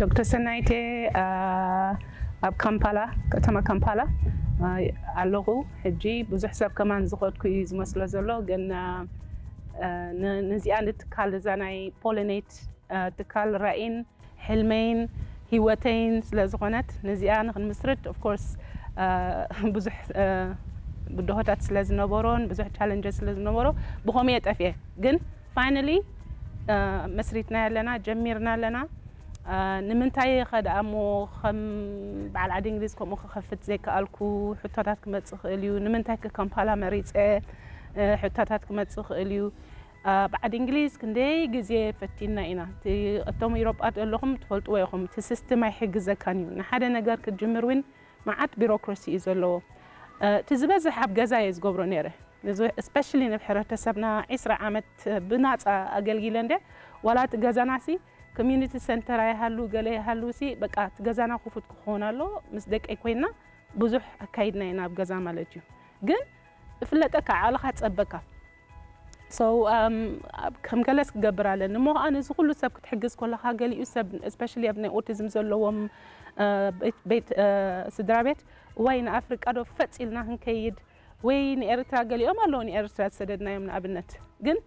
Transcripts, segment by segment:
ዶክተር ሰናይቴ፣ ኣብ ካምፓላ፣ ከተማ ካምፓላ ኣለኹ። ሕጂ ብዙሕ ሰብ ከማን ዝኸድኩ እዩ ዝመስሎ ዘሎ፣ ግን ነዚኣ ንትካል እዛ ናይ ፖሊኔት ትካል ራኢን ሕልመይን ህይወተይን ስለ ዝኾነት፣ ነዚኣ ንክንምስርት ኦፍኮርስ ብዙሕ ብድሆታት ስለ ዝነበሮን ብዙሕ ቻለንጀስ ስለ ዝነበሮ ብኸምኡ እየ ጠፍኤ። ግን ፋይናሊ መስሪትና ኣለና፣ ጀሚርና ኣለና። ንምንታይ ከ ደኣ እሞ ከም በዓል ዓዲ እንግሊዝ ከምኡ ክኸፍት ዘይከኣልኩ? ሕቶታት ክመጽእ ይኽእል እዩ። ንምንታይ ከ ካምፓላ መሪጸ? ሕቶታት ክመጽእ ይኽእል እዩ። ኣብ ዓዲ እንግሊዝ ክንደይ ግዜ ፈቲና ኢና። እቲ እቶም ኢሮጳ ዘለኹም ትፈልጥዎ ኢኹም። እቲ ሲስተም ኣይሕግዘካን እዩ። ንሓደ ነገር ክትጅምር እውን መዓት ቢሮክራሲ እዩ ዘለዎ። እቲ ዝበዝሕ ኣብ ገዛ እየ ዝገብሮ ነይረ። እዚ ስፔሻሊ ንብ ሕብረተሰብና ዒስራ ዓመት ብናጻ ኣገልጊለ እንደ ዋላ እቲ ገዛናሲ ኮሚዩኒቲ ሰንተር ኣይሃሉ ገለ ይሃሉ ሲ በቃ እቲ ገዛና ክፉት ክኸውን ኣሎ። ምስ ደቀይ ኮይና ብዙሕ ኣካይድና ኢና ኣብ ገዛ ማለት እዩ። ግን እፍለጠካ ዓለኻ ጸበካ so ከም ገለስ ክገብር ኣለኒ እሞ ከዓ ነዚ ኩሉ ሰብ ክትሕግዝ ከለካ ገሊኡ ሰብ ስፔሻሊ ኣብ ናይ ኦቲዝም ዘለዎም ቤት ስድራ ቤት ዋይ ንኣፍሪቃ ዶ ፈፂልና ክንከይድ ወይ ንኤርትራ ገሊኦም ኣለዉ ንኤርትራ ዝሰደድናዮም ንኣብነት ግን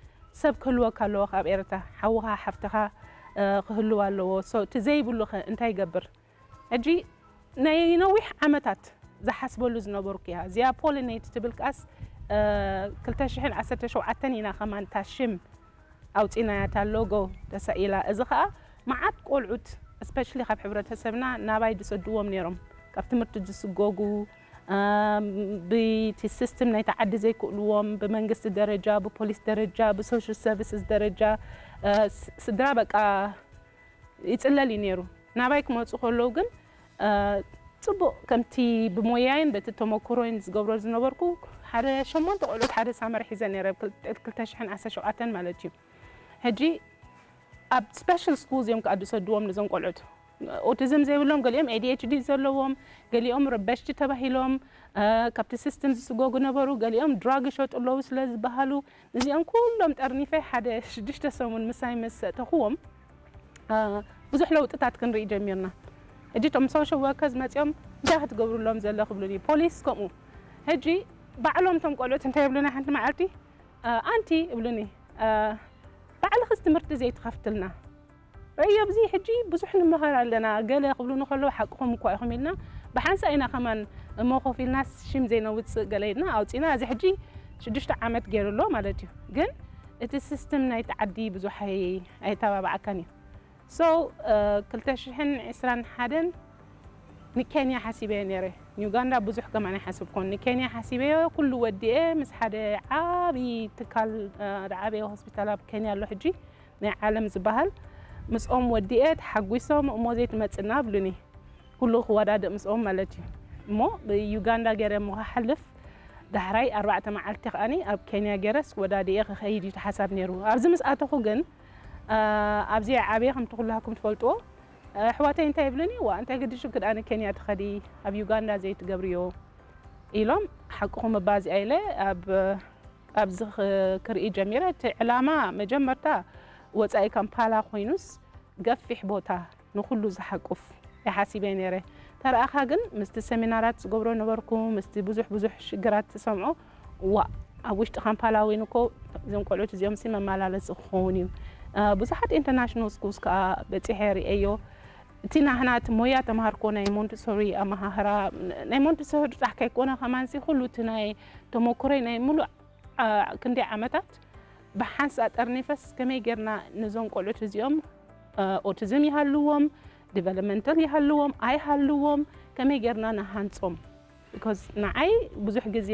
ሰብ ክህልወካ ኣለዎ ካብ ኤርትራ ሓውካ ሓፍትካ ክህልው ኣለዎ እቲ ዘይብሉ ከ እንታይ ይገብር ሕጂ ናይ ነዊሕ ዓመታት ዝሓስበሉ ዝነበርኩ እያ እዚኣ ፖሊኔት ትብል ከኣስ ክልተ ሽሕን ዓሰርተ ሸውዓተን ኢና ከማን እታ ሽም ኣውፂናያ እታ ሎጎ ተሳኢላ እዚ ከዓ መዓት ቆልዑት ስፔሻሊ ካብ ሕብረተሰብና ናባይ ዝሰድዎም ነይሮም ካብ ትምህርቲ ዝስጎጉ ብቲ ሲስተም ናይቲ ዓዲ ዘይክእልዎም ብመንግስቲ ደረጃ ብፖሊስ ደረጃ ብሶሻል ሰርቪስስ ደረጃ ስድራ በቃ ይፅለል እዩ ነይሩ ናባይ ክመፁ ከለዉ ግን ፅቡቅ ከምቲ ብሞያይን በቲ ተመክሮይን ዝገብሮ ዝነበርኩ ሓደ ሸሞንተ ቆልዑት ሓደ ሳመር ሒዘ ነይረ ክልተ ሽሕን ዓሰርተ ሸውዓተን ማለት እዩ ሕጂ ኣብ ስፔሻል ስኩል እዮም ከዓ ዝሰድዎም ነዞም ቆልዑት ኦቲዝም ዘይብሎም ገሊኦም ኤዲኤችዲ ዘለዎም ገሊኦም ረበሽቲ ተባሂሎም ካብቲ ሲስተም ዝስጎጉ ነበሩ ገሊኦም ድራግ ይሸጡ ኣለዉ ስለ ዝበሃሉ እዚኦም ኩሎም ጠርኒፈ ሓደ ሽዱሽተ ሰሙን ምሳይ ምስ ኣእተኽዎም ብዙሕ ለውጥታት ክንርኢ ጀሚርና ሕጂ እቶም ሶሻል ወርከርስ መፂኦም እንታይ ክትገብሩሎም ዘለኹ ይብሉኒ ፖሊስ ከምኡ ሕጂ ባዕሎም እቶም ቆልዑት እንታይ ይብሉና ሓንቲ መዓልቲ ኣንቲ ይብሉኒ ባዕልኽስ ትምህርቲ ዘይትኸፍትልና ርእዮ ኣብዚ ሕጂ ብዙሕ ንመሃር ኣለና ገለ ክብሉኒ ከለዉ ሓቅኹም እኳ ኢኹም ኢልና ብሓንሳ ኢና ከማን እሞ ኮፍ ኢልና ሽም ዘይነውፅእ ገለ ኢልና ኣውፂና እዚ ሕጂ ሽዱሽተ ዓመት ገይሩ ኣሎ ማለት እዩ ግን እቲ ሲስተም ናይቲ ዓዲ ብዙሕ ኣይተባብዓካን እዩ so ክልተ ሽሕን ዕስራን ሓደን ንኬንያ ሓሲበዮ ነይረ ንዩጋንዳ ብዙሕ ከማን ኣይሓስብኩን ንኬንያ ሓሲበዮ ኩሉ ወዲኤ ምስ ሓደ ዓብዪ ትካል ዝዓበየ ሆስፒታል ኣብ ኬንያ ኣሎ ሕጂ ናይ ዓለም ዝበሃል ምስኦም ወዲኤ ተሓጒሶም እሞ ዘይትመፅና ብሉኒ ኩሉ ክወዳድእ ምስኦም ማለት እዩ እሞ ብዩጋንዳ ገይረ እሞ ክሓልፍ ዳሕራይ ኣርባዕተ መዓልቲ ከዓኒ ኣብ ኬንያ ገይረስ ወዳድኤ ክኸይድ እዩ ተሓሳብ ነይሩ ኣብዚ ምስ ኣተኹ ግን ኣብዚ ዓብየ ከምቲ ኩላኩም ትፈልጥዎ ኣሕዋተይ እንታይ ይብሉኒ ዋ እንታይ ግድሽም ክድኣኒ ኬንያ ትኸዲ ኣብ ዩጋንዳ ዘይትገብርዮ ኢሎም ሓቅኹም እባ እዚኣ ኢለ ኣብ ኣብዚ ክርኢ ጀሚረ እቲ ዕላማ መጀመርታ ወፃኢ ካምፓላ ኮይኑስ ገፊሕ ቦታ ንኩሉ ዝሓቁፍ ይሓሲበ ነይረ ተረኣኻ ግን ምስቲ ሰሚናራት ዝገብሮ ነበርኩ ምስቲ ብዙሕ ብዙሕ ሽግራት ትሰምዖ ዋ ኣብ ውሽጢ ካምፓላ ወይን እኮ እዞም ቆልዑት እዚኦም ሲ መመላለሲ ክኸውን እዩ ብዙሓት ኢንተርናሽናል ስኩልስ ከዓ በፂሐ ርእየዮ እቲ ናህና እቲ ሞያ ተምሃርኮ ናይ ሞንትሶሪ ኣመሃህራ ናይ ሞንትሶሪ ጥራሕ ከይኮነ ከማንሲ ኩሉ እቲ ናይ ተመክሮይ ናይ ሙሉእ ክንደይ ዓመታት ብሓንሳ ጠርኒፈስ ከመይ ጌርና ነዞም ቆልዑት እዚኦም ኦቲዝም ይሃልዎም ዲቨሎፕመንታል ይሃልዎም ኣይሃልዎም ከመይ ጌርና ንሃንፆም ቢኮዝ ንዓይ ብዙሕ ግዜ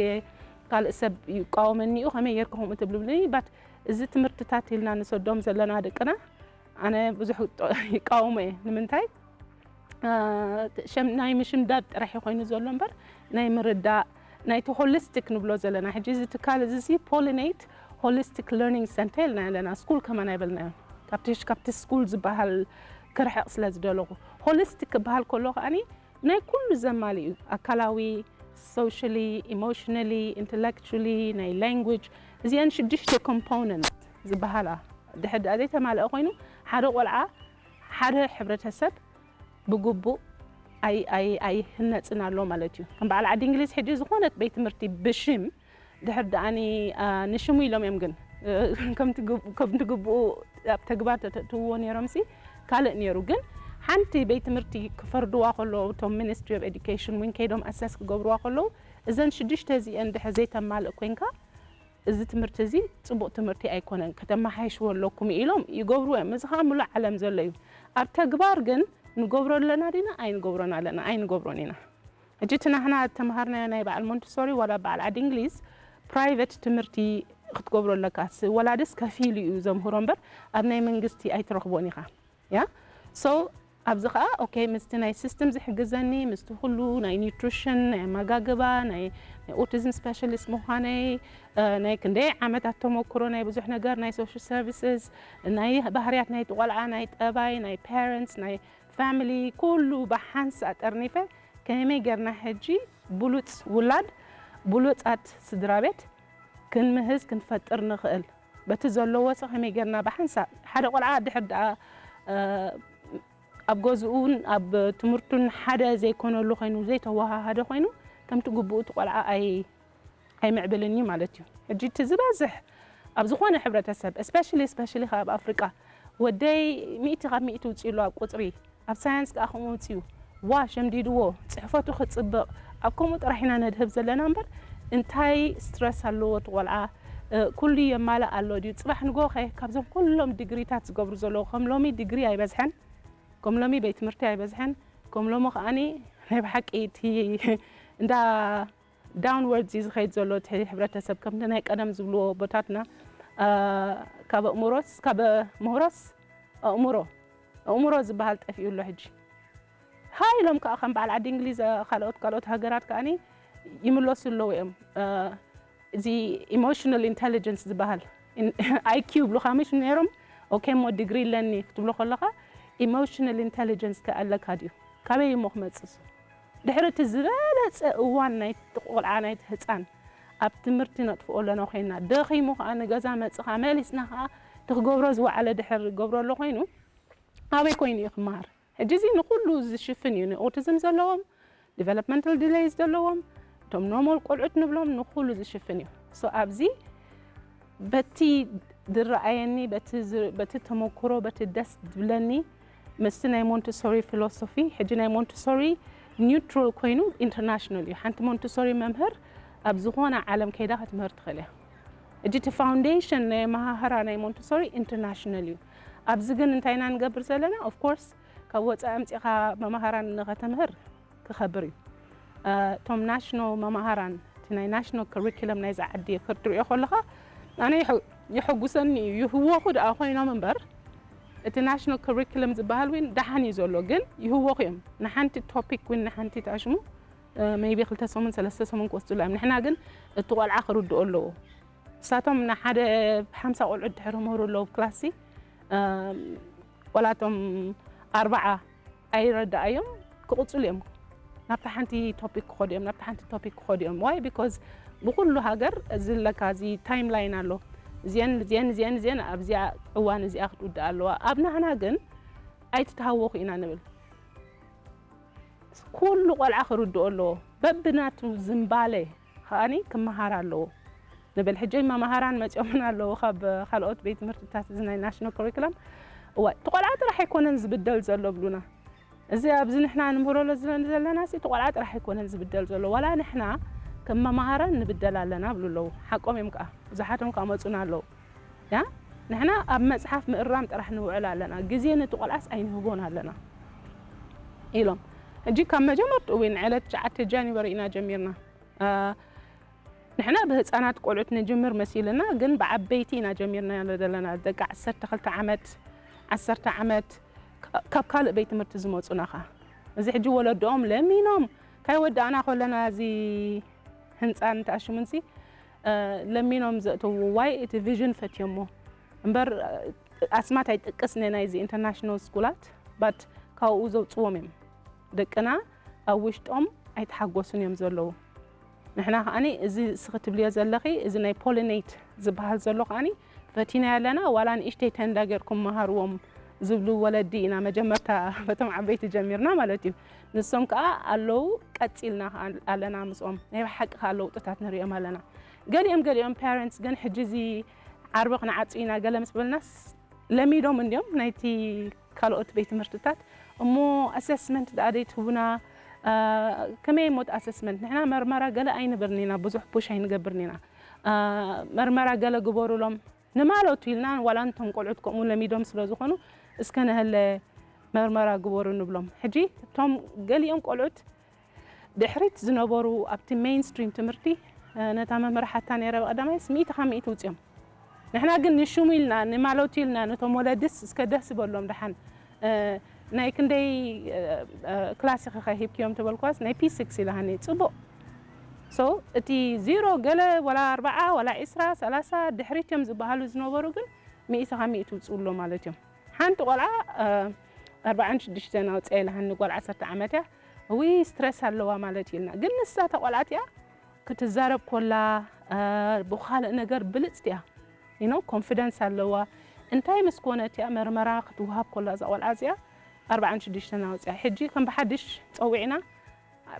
ካልእ ሰብ ይቃወመኒ እዩ ከመይ ጌርካ ከምኡ ትብልብልኒ ባት እዚ ትምህርትታት ኢልና ንሰዶም ዘለና ደቅና ኣነ ብዙሕ ይቃወሞ እየ ንምንታይ ናይ ምሽምዳድ ጥራሕ ኮይኑ ዘሎ እምበር ናይ ምርዳእ ናይቲ ሆሊስቲክ ንብሎ ዘለና ሕጂ እዚ ትካል እዚ ፖሊኔት ሆሊስቲክ ለርኒንግ ሰንተር ኢልና ኣለና ስኩል ከማን ኣይበልናዮ ካብቲ ካብቲ ስኩል ዝበሃል ክርሕቕ ስለ ዝደለኹ ሆሊስቲክ ክበሃል ከሎ ከዓኒ ናይ ኩሉ ዘማልኡ ኣካላዊ ሶሻሊ ኢሞሽናሊ ኢንተሌክቹሊ ናይ ላንጉጅ እዚአን ሽዱሽተ ኮምፖነንት ዝበሃላ ድሕር ደኣ ዘይተማልአ ኮይኑ ሓደ ቆልዓ ሓደ ሕብረተሰብ ብግቡእ ኣይ- ኣይ- ኣይህነፅን ኣሎ ማለት እዩ። ከም በዓል ዓዲ እንግሊዝ ሕጂ ዝኾነት ቤት ትምህርቲ ብሽም ድሕር ደኣኒ፣ አ፣ ንሽሙ ኢሎም እዮም ግን፣ እ፣ ከምቲ ግብ- ከምቲ ግብኡ ኣብ ተግባር ተተእትውዎ ነይሮምሲ ካልእ ነይሩ። ግን ሓንቲ ቤት ትምህርቲ ክፈርድዋ ከለዉ፣ እቶም ሚኒስትሪ ኦፍ ኤዱኬሽን እውን ከይዶም ኣሰስ ክገብርዋ ከለዉ፣ እዘን ሽዱሽተ እዚአን ድሕር ዘይተማልእ ኮንካ፣ እዚ ትምህርቲ እዚ ጽቡቕ ትምህርቲ ኣይኮነን፣ ከተመሓይሽዎ ኣለኩም ኢሎም ይገብሩ እዮም። እዚ ኸኣ ምሉእ ዓለም ዘሎ እዩ። ኣብ ተግባር ግን ንገብሮ ኣለና ዲና? ኣይንገብሮን ኣለና፣ ኣይንገብሮን ኢና። ሕጂ እቲ ናህና ተምሃርናዮ ናይ በዓል ሞንቲሶሪ ዋላ በዓል ዓዲ እንግሊዝ ፕራይቨት ትምህርቲ ክትገብሮ ኣለካ። ስ- ወላድስ ከፊሉ እዩ ዘምህሮ እምበር ኣብ ናይ መንግስቲ ኣይትረኽቦን ኢኻ። ያ? So ኣብዚ ኸኣ ኦኬ፣ ምስቲ ናይ ሲስተም ዝሕግዘኒ፣ ምስቲ ኩሉ ናይ ኒውትሪሽን፣ ናይ ኣመጋግባ፣ ናይ ናይ ኦቲዝም ስፔሻሊስት ምዃነይ፣ እ፣ ናይ ክንደይ ዓመታት ተመክሮ ናይ ብዙሕ ነገር፣ ናይ ሶሻል ሰርቪስስ፣ ናይ ባህርያት ናይቲ ቆልዓ፣ ናይ ጠባይ፣ ናይ ፓረንትስ፣ ናይ ፋሚሊ፣ ኩሉ ብሓንሳእ ጠርኒፈ ከመይ ጌርና ሕጂ ብሉጽ ውላድ፣ ብሉጻት ስድራ ቤት ክንምህዝ ክንፈጥር ንኽእል? በቲ ዘለዎ ሰ ከመይ ጌርና ብሓንሳእ ሓደ ቆልዓ ድሕር ደኣ፣ እ፣ ኣብ ገዝኡን ኣብ ትምህርቱን ሓደ ዘይኮነሉ ኮይኑ፣ ዘይተወሃሃደ ኮይኑ፣ ከምቲ ግቡእ እቲ ቆልዓ ኣይ- ኣይምዕብልን እዩ ማለት እዩ። ሕጂ እቲ ዝበዝሕ ኣብ ዝኾነ ሕብረተሰብ፣ especially especially ካብ ኣፍሪቃ፣ ወደይ ሚእቲ ካብ ሚእቲ ውፅኡ ኣሎ ኣብ ቁፅሪ፣ ኣብ ሳያንስ ከዓ ከምኡ ውፅኡ። ዋ ሸምዲድዎ፣ ፅሕፈቱ ክፅብቕ፣ ኣብ ከምኡ ጥራሕ ኢና ነድህብ ዘለና እምበር፣ እንታይ ስትረስ ኣለዎ እቲ ቆልዓ? እ፣ ኩሉ የማልእ ኣሎ ድዩ? ፅባሕ ንጎ ከ ካብዞም ኩሎም ዲግሪታት ዝገብሩ ዘለዉ፣ ከም ሎሚ ዲግሪ ኣይበዝሐን፣ ከም ሎሚ ቤት ትምህርቲ ኣይበዝሐን፣ ከም ሎሚ ከዓኒ ናይ ብሓቂ እቲ እንዳ ዳውንወርድ እዩ ዝኸይድ ዘሎ እቲ ሕብረተሰብ፣ ከምቲ ናይ ቀደም ዝብልዎ ኣቦታትና፣ አ፣ ካብ ኣእምሮስ፣ ካብ ምህሮስ ኣእምሮ፣ ኣእምሮ ዝበሃል ጠፊኡ ኣሎ ሕጂ። ሃይ ኢሎም ከዓ ከም በዓል ዓዲ እንግሊዝ፣ አ፣ ካልኦት፣ ካልኦት ሃገራት ከዓኒ ይምለሱ ኣለዉ እዮም። አ፣ እዚ ኢሞሽናል ኢንተሊጀንስ ዝበሃል፣ ኢን-፣ ኣይ ኪው ይብሉኻ ምሽ ነይሮም። ኦኬ፣ እሞ ዲግሪ ኣለኒ ክትብሎ ከለኻ፣ ኢሞሽናል ኢንተሊጀንስ ከ ኣለካ ድዩ? ካበይ እሞ ክመጽእ እሱ? ድሕሪ እቲ ዝበለጸ እዋን ናይቲ ቆልዓ፣ ናይቲ ህጻን፣ ኣብ ትምህርቲ ነጥፍኦ ኣለና ኮይና፣ ደኺሙ ኸኣ ንገዛ መጽኻ መሊስና ኸኣ እቲ ክገብሮ ዝወዓለ ድሕር ገብሮ ኣሎ ኮይኑ፣ ኣበይ ኮይኑ እዩ ክመሃር? ሕጂ እዚ ንኹሉ ዝሽፍን እዩ። ንኦቲዝም ዘለዎም፣ ዲቨሎፕመንታል ዲሌይስ ዘለዎም፣ እቶም ኖርማል ቆልዑት ንብሎም ንኹሉ ዝሽፍን እዩ። ሶ ኣብዚ በቲ ዝረኣየኒ፣ በቲ ዝ-፣ በቲ ተመክሮ፣ በቲ ደስ ዝብለኒ፣ ምስቲ ናይ ሞንቲሶሪ ፊሎሶፊ፣ ሕጂ ናይ ሞንቲሶሪ ኒውትራል ኮይኑ ኢንተርናሽናል እዩ። ሓንቲ ሞንቲሶሪ መምህር ኣብ ዝኾነ ዓለም ከይዳ ክትምህር ትኽእል እያ። ሕጂ እቲ ፋውንዴሽን ናይ ኣመሃህራ ናይ ሞንቲሶሪ ኢንተርናሽናል እዩ። ኣብዚ ግን እንታይ ኢና ንገብር ዘለና? ኦፍ ኮርስ ካብ ወጻኢ ኣምጺኻ መማህራን ንኸተምህር ክኸብር እዩ። እ፣ እቶም ናሽናል መማህራን፣ እቲ ናይ ናሽናል ከሪኩለም ናይዛ ዓዲ ክትሪኦ ከለኻ፣ ኣነ ይሐ-፣ የሐጉሰኒ እዩ። ይህወኹ ደኣ ኮይኖም እምበር፣ እቲ ናሽናል ከሪኩለም ዝበሃል እውን ደሓን እዩ ዘሎ፣ ግን ይህወኹ እዮም። ንሓንቲ ቶፒክ እውን ንሓንቲ ትኣሽሙ፣ እ፣ ሜይቢ ክልተ ሰሙን፣ ሰለስተ ሰሙን ክወስዱላ እዮም። ንሕና ግን እቲ ቆልዓ ክርድኦ ኣለዎ። ንሳቶም ንሓደ ሓምሳ ቆልዑ ድሕሪ ምህሩ ኣለዉ ክላሲ፣ እ፣ ቆላቶም ኣርባዓ ኣይረዳኣዮም ክቕጽሉ እዮም። ናብታ ሓንቲ ቶፒክ ክኸዱ እዮም፣ ናብታ ሓንቲ ቶፒክ ክኸዱ እዮም። ዋይ? ቢኮዝ ብኹሉ ሃገር እዚ ኣለካ፣ እዚ ታይም ላይን ኣሎ። እዚአን፣ እዚአን፣ እዚአን፣ እዚአን ኣብዚኣ እዋን እዚኣ ክትውድእ ኣለዋ። ኣብ ናህና ግን ኣይትተሃወኹ ኢና ንብል። ኩሉ ቆልዓ ክርድኦ ኣለዎ። በብናቱ ዝምባለ ከኣኒ ክመሃር ኣለዎ ንብል። ሕጂ መማህራን መጺኦምን ኣለዉ ካብ ካልኦት ቤት ትምህርትታት እዚ ናይ ናሽናል ከሪኩለም። እዋይ፣ እቲ ቆልዓ ጥራሕ ኣይኮነን ዝብደል ዘሎ ብሉና። እዚ ኣብዚ ንሕና ንምህረሉ ዝለ-፣ ዘለናሲ እቲ ቆልዓ ጥራሕ ኣይኮነን ዝብደል ዘሎ። ዋላ ንሕና ከም መማህራን ንብደል ኣለና ብሉ ኣለዉ። ሓቆም እዮም ከኣ። ብዙሓቶም ከኣ መጹና ኣለዉ። ያ? ንሕና ኣብ መጽሓፍ ምእራም ጥራሕ ንውዕል ኣለና። ግዜ ነቲ ቆልዓስ ኣይንህቦን ኣለና ኢሎም። ሕጂ ካብ መጀመርትኡ እውን ዕለት ትሽዓተ ጃንዋሪ ኢና ጀሚርና። አ፣ ንሕና ብህጻናት ቆልዑት ንጅምር መሲልና፣ ግን ብዓበይቲ ኢና ጀሚርና ዘለና። ደቂ ዓሰርተ ክልተ ዓመት፣ ዓሰርተ ዓመት፣ ካ-፣ ካብ ካልእ ቤት ትምህርቲ ዝመጹና ኸኣ። እዚ ሕጂ ወለዶኦም ለሚኖም፣ ካይወዳእና ከለና እዚ ህንጻ ንትኣሽሙንሲ፣ እ፣ ለሚኖም ዘእተውዎ ዋይ እቲ ቪዥን ፈትዮሞ። እምበር፣ እ፣ ኣስማት ኣይጠቅስን እየ ናይዚ ኢንተርናሽናል ስኩላት፣ ባት ካብኡ ዘውጽዎም እዮም። ደቅና ኣብ ውሽጦም ኣይተሓጎሱን እዮም ዘለዉ። ንሕና ከኣኒ እዚ እስኺ ትብልዮ ዘለኺ፣ እዚ ናይ ፖሊኔት ዝበሃል ዘሎ ከኣኒ ፈቲናዮ ኣለና። ዋላ ንእሽተይ ተንዳ ጌርኩም መሃርዎም፣ ዝብሉ ወለዲ ኢና መጀመርታ በቶም ዓበይቲ ጀሚርና ማለት እዩ። ንሶም ከዓ ኣለዉ፣ ቀፂልና ከዓ ኣለና ምስኦም። ናይ ብሓቂ ከዓ ለውጥታት ንሪኦም ኣለና። ገሊኦም ገሊኦም ፓረንትስ ግን ሕጂ እዚ ዓርቢ ክንዓጹ ኢና ገለ ምስ በልናስ ለሚዶም እንዲዮም ናይቲ ካልኦት ቤት ትምህርትታት። እሞ ኣሰስመንት ደኣ ደይትህቡና? ከመይ ሞት ኣሰስመንት? ንሕና መርመራ ገለ ኣይንብርን ኢና፣ ብዙሕ ፑሽ ኣይንገብርን ኢና። መርመራ ገለ ግበሩሎም ንማለቱ ኢልና፣ ዋላ እንቶም ቆልዑት ከምኡ ለሚዶም ስለ ዝኾኑ እስከ ነህለ መርመራ ግበሩ ንብሎም። ሕጂ እቶም ገሊኦም ቆልዑት ድሕሪት ዝነበሩ ኣብቲ ሜይንስትሪም ትምህርቲ ነታ መምህር ሓታ ነይረ ብቐዳማይስ ሚእቲ ካብ ሚእቲ ውፅኦም። ንሕና ግን ንሽሙ ኢልና ንማለቱ ኢልና ነቶም ወለድስ እስከ ደስ ዝበሎም ደሓን ናይ ክንደይ ክላስ ኢኺ ሂብክዮም ተበልኳስ ናይ ፒ ሲክስ ኢላሃኒ። ፅቡቕ። ሶ እቲ ዜሮ ገለ ዋላ ኣርባዓ ዋላ ዒስራ ሰላሳ ድሕሪት እዮም ዝበሃሉ ዝነበሩ ግን ሚእቲ ካብ ሚእቲ ውፅኡ ኣሎ ማለት እዮም። ሓንቲ ቆልዓ ኣርባዓን ሽዱሽተን ኣውፅኣ ኢላሃኒ፣ ጓል ዓሰርተ ዓመት እያ። እውይ ስትረስ ኣለዋ ማለት እዩ ኢልና። ግን ንሳ እታ ቆልዓ እቲኣ ክትዛረብ ኮላ ብኻልእ ነገር ብልፅቲ እያ። ዩ ኖ ኮንፊደንስ ኣለዋ። እንታይ ምስ ኮነት እያ መርመራ ክትወሃብ ኮላ እዛ ቆልዓ እዚኣ ኣርባዓን ሽዱሽተን ኣውፅኣ። ሕጂ ከም ብሓድሽ ፀዊዕና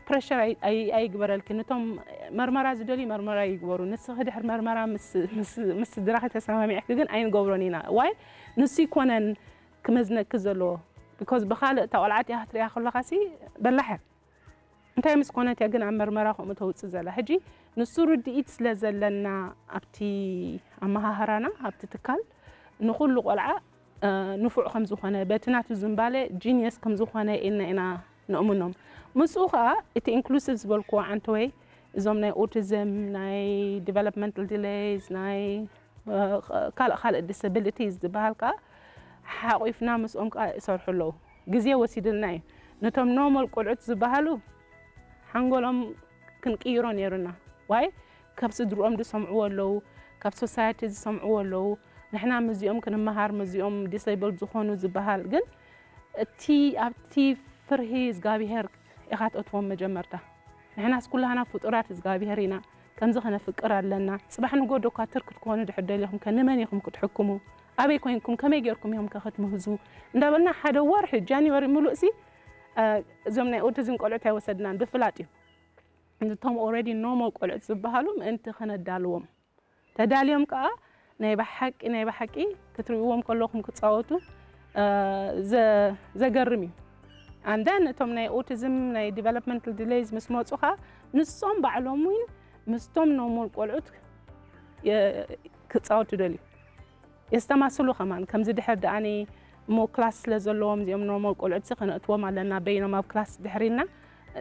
ፕረሸር ኣይግበረልኪ። ነቶም መርመራ ዝደልዩ መርመራ ይግበሩ። ንስኺ ድሕሪ መርመራ ምስ ስድራኺ ተሰማሚዕኪ ግን ኣይንገብሮን ኢና። ዋይ ንሱ ይኮነን ክመዝነኪ ዘለዎ። ቢኮዝ ብኻልእ እታ ቆልዓ እቲኣ ክትሪኣ ከለኻሲ በላሕ እያ። እንታይ ምስ ኮነት እያ ግን ኣብ መርመራ ከምኡ ተውፅእ ዘላ? ሕጂ ንሱ ርድኢት ስለ ዘለና ኣብቲ ኣመሃህራና ኣብቲ ትካል ንኹሉ ቆልዓ ንፉዕ ከም ዝኾነ በቲ ናቱ ዝንባለ ጂኒየስ ከም ዝኾነ ኢልና ኢና ነእምኖም። ምስኡ ከዓ እቲ ኢንክሉሲቭ ዝበልክዎ ዓንተወይ እዞም ናይ ኦቲዝም ናይ ዲቨሎፕመንታል ዲሌይዝ ናይ ካልእ ካልእ ዲስብሊቲስ ዝበሃል ከዓ ሓቑፍና ምስኦም ከዓ ይሰርሑ ኣለዉ። ግዜ ወሲድልና እዩ። ነቶም ኖርማል ቆልዑት ዝበሃሉ ሓንጎሎም ክንቅይሮ ነይሩና። ዋይ ካብ ስድርኦም ዝሰምዕዎ ኣለዉ፣ ካብ ሶሳይቲ ዝሰምዕዎ ኣለዉ። ንሕና ምስዚኦም ክንመሃር ምስዚኦም ዲስብል ዝኾኑ ዝበሃል ግን እቲ ኣብቲ ፍርሂ እግዚኣብሄር ኢኻ ትእትዎም መጀመርታ። ንሕናስ ኩላህና ፍጡራት እግዚኣብሄር ኢና። ከምዚ ከነፍቅር ኣለና። ጽባሕ ንጎዶ እኳ ትርክ ክትኮኑ ድሕር ደሊኹም ከ ንመን ኢኹም ክትሕክሙ? ኣበይ ኮይንኩም ከመይ ጌርኩም ኢኹም ከ ክትምህዙ? እንዳበልና ሓደ ወርሒ ጃንዋሪ ምሉእ ሲ እዞም ናይ ኦቲዝም ቆልዑት ኣይወሰድናን ብፍላጥ እዩ። እቶም ኦልሬዲ ኖርማል ቆልዑት ዝበሃሉ ምእንቲ ከነዳልዎም ተዳልዮም ከዓ ናይ ብሓቂ ናይ ብሓቂ ክትርእይዎም ከለኹም ክፃወቱ ዘገርም እዩ። ኣንደን እቶም ናይ ኦቲዝም ናይ ዲቨሎፕመንታል ዲሌይዝ ምስ መፁ ከዓ ንሶም ባዕሎም እውን ምስቶም ኖርማል ቆልዑት ክፃወቱ ደልዩ የስተማስሉ ከማን ከምዚ ድሕር ደኣኒ እሞ ክላስ ስለ ዘለዎም እዚኦም ኖርማል ቆልዑት ከነእትዎም ኣለና በይኖም ኣብ ክላስ ድሕሪልና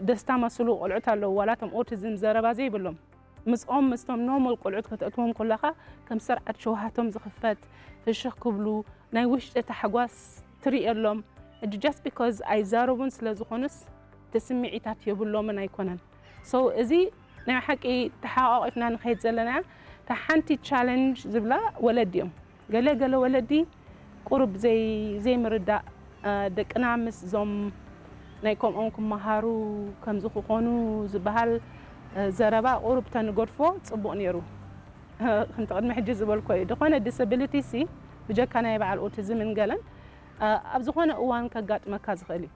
ደስታ መስሉ ቆልዑት ኣለዉ ዋላ እቶም ኦቲዝም ዘረባ ዘይብሎም ምስኦም ምስቶም ኖርማል ቆልዑት ከተእትዎም ከለኻ ከም ስርዓት ሸውሃቶም ዝኽፈት ፍሽኽ ክብሉ ናይ ውሽጢ ታሕጓስ ትርእየሎም ሕጂ just because ኣይዛረቡን ስለ ዝኾኑስ እቲ ስምዒታት የብሎምን ኣይኮነን so እዚ ናይ ሓቂ ተሓቋቂፍና ንኸይድ ዘለና እታ ሓንቲ ቻለንጅ ዝብላ ወለዲ እዮም ገለ ገለ ወለዲ ቁሩብ ዘይምርዳእ ደቅና ምስ ዞም ናይ ከምኦም ክመሃሩ ከምዚ ክኾኑ ዝበሃል ዘረባ ቁሩብ ተንገድፎ ፅቡቕ ነይሩ ከምቲ ቅድሚ ሕጂ ዝበልኮ እዩ ዝኾነ ዲስብሊቲ ሲ ብጀካ ናይ በዓል ኦቲዝምን ገለን ኣብ ዝኾነ እዋን ከጋጥመካ ዝኽእል እዩ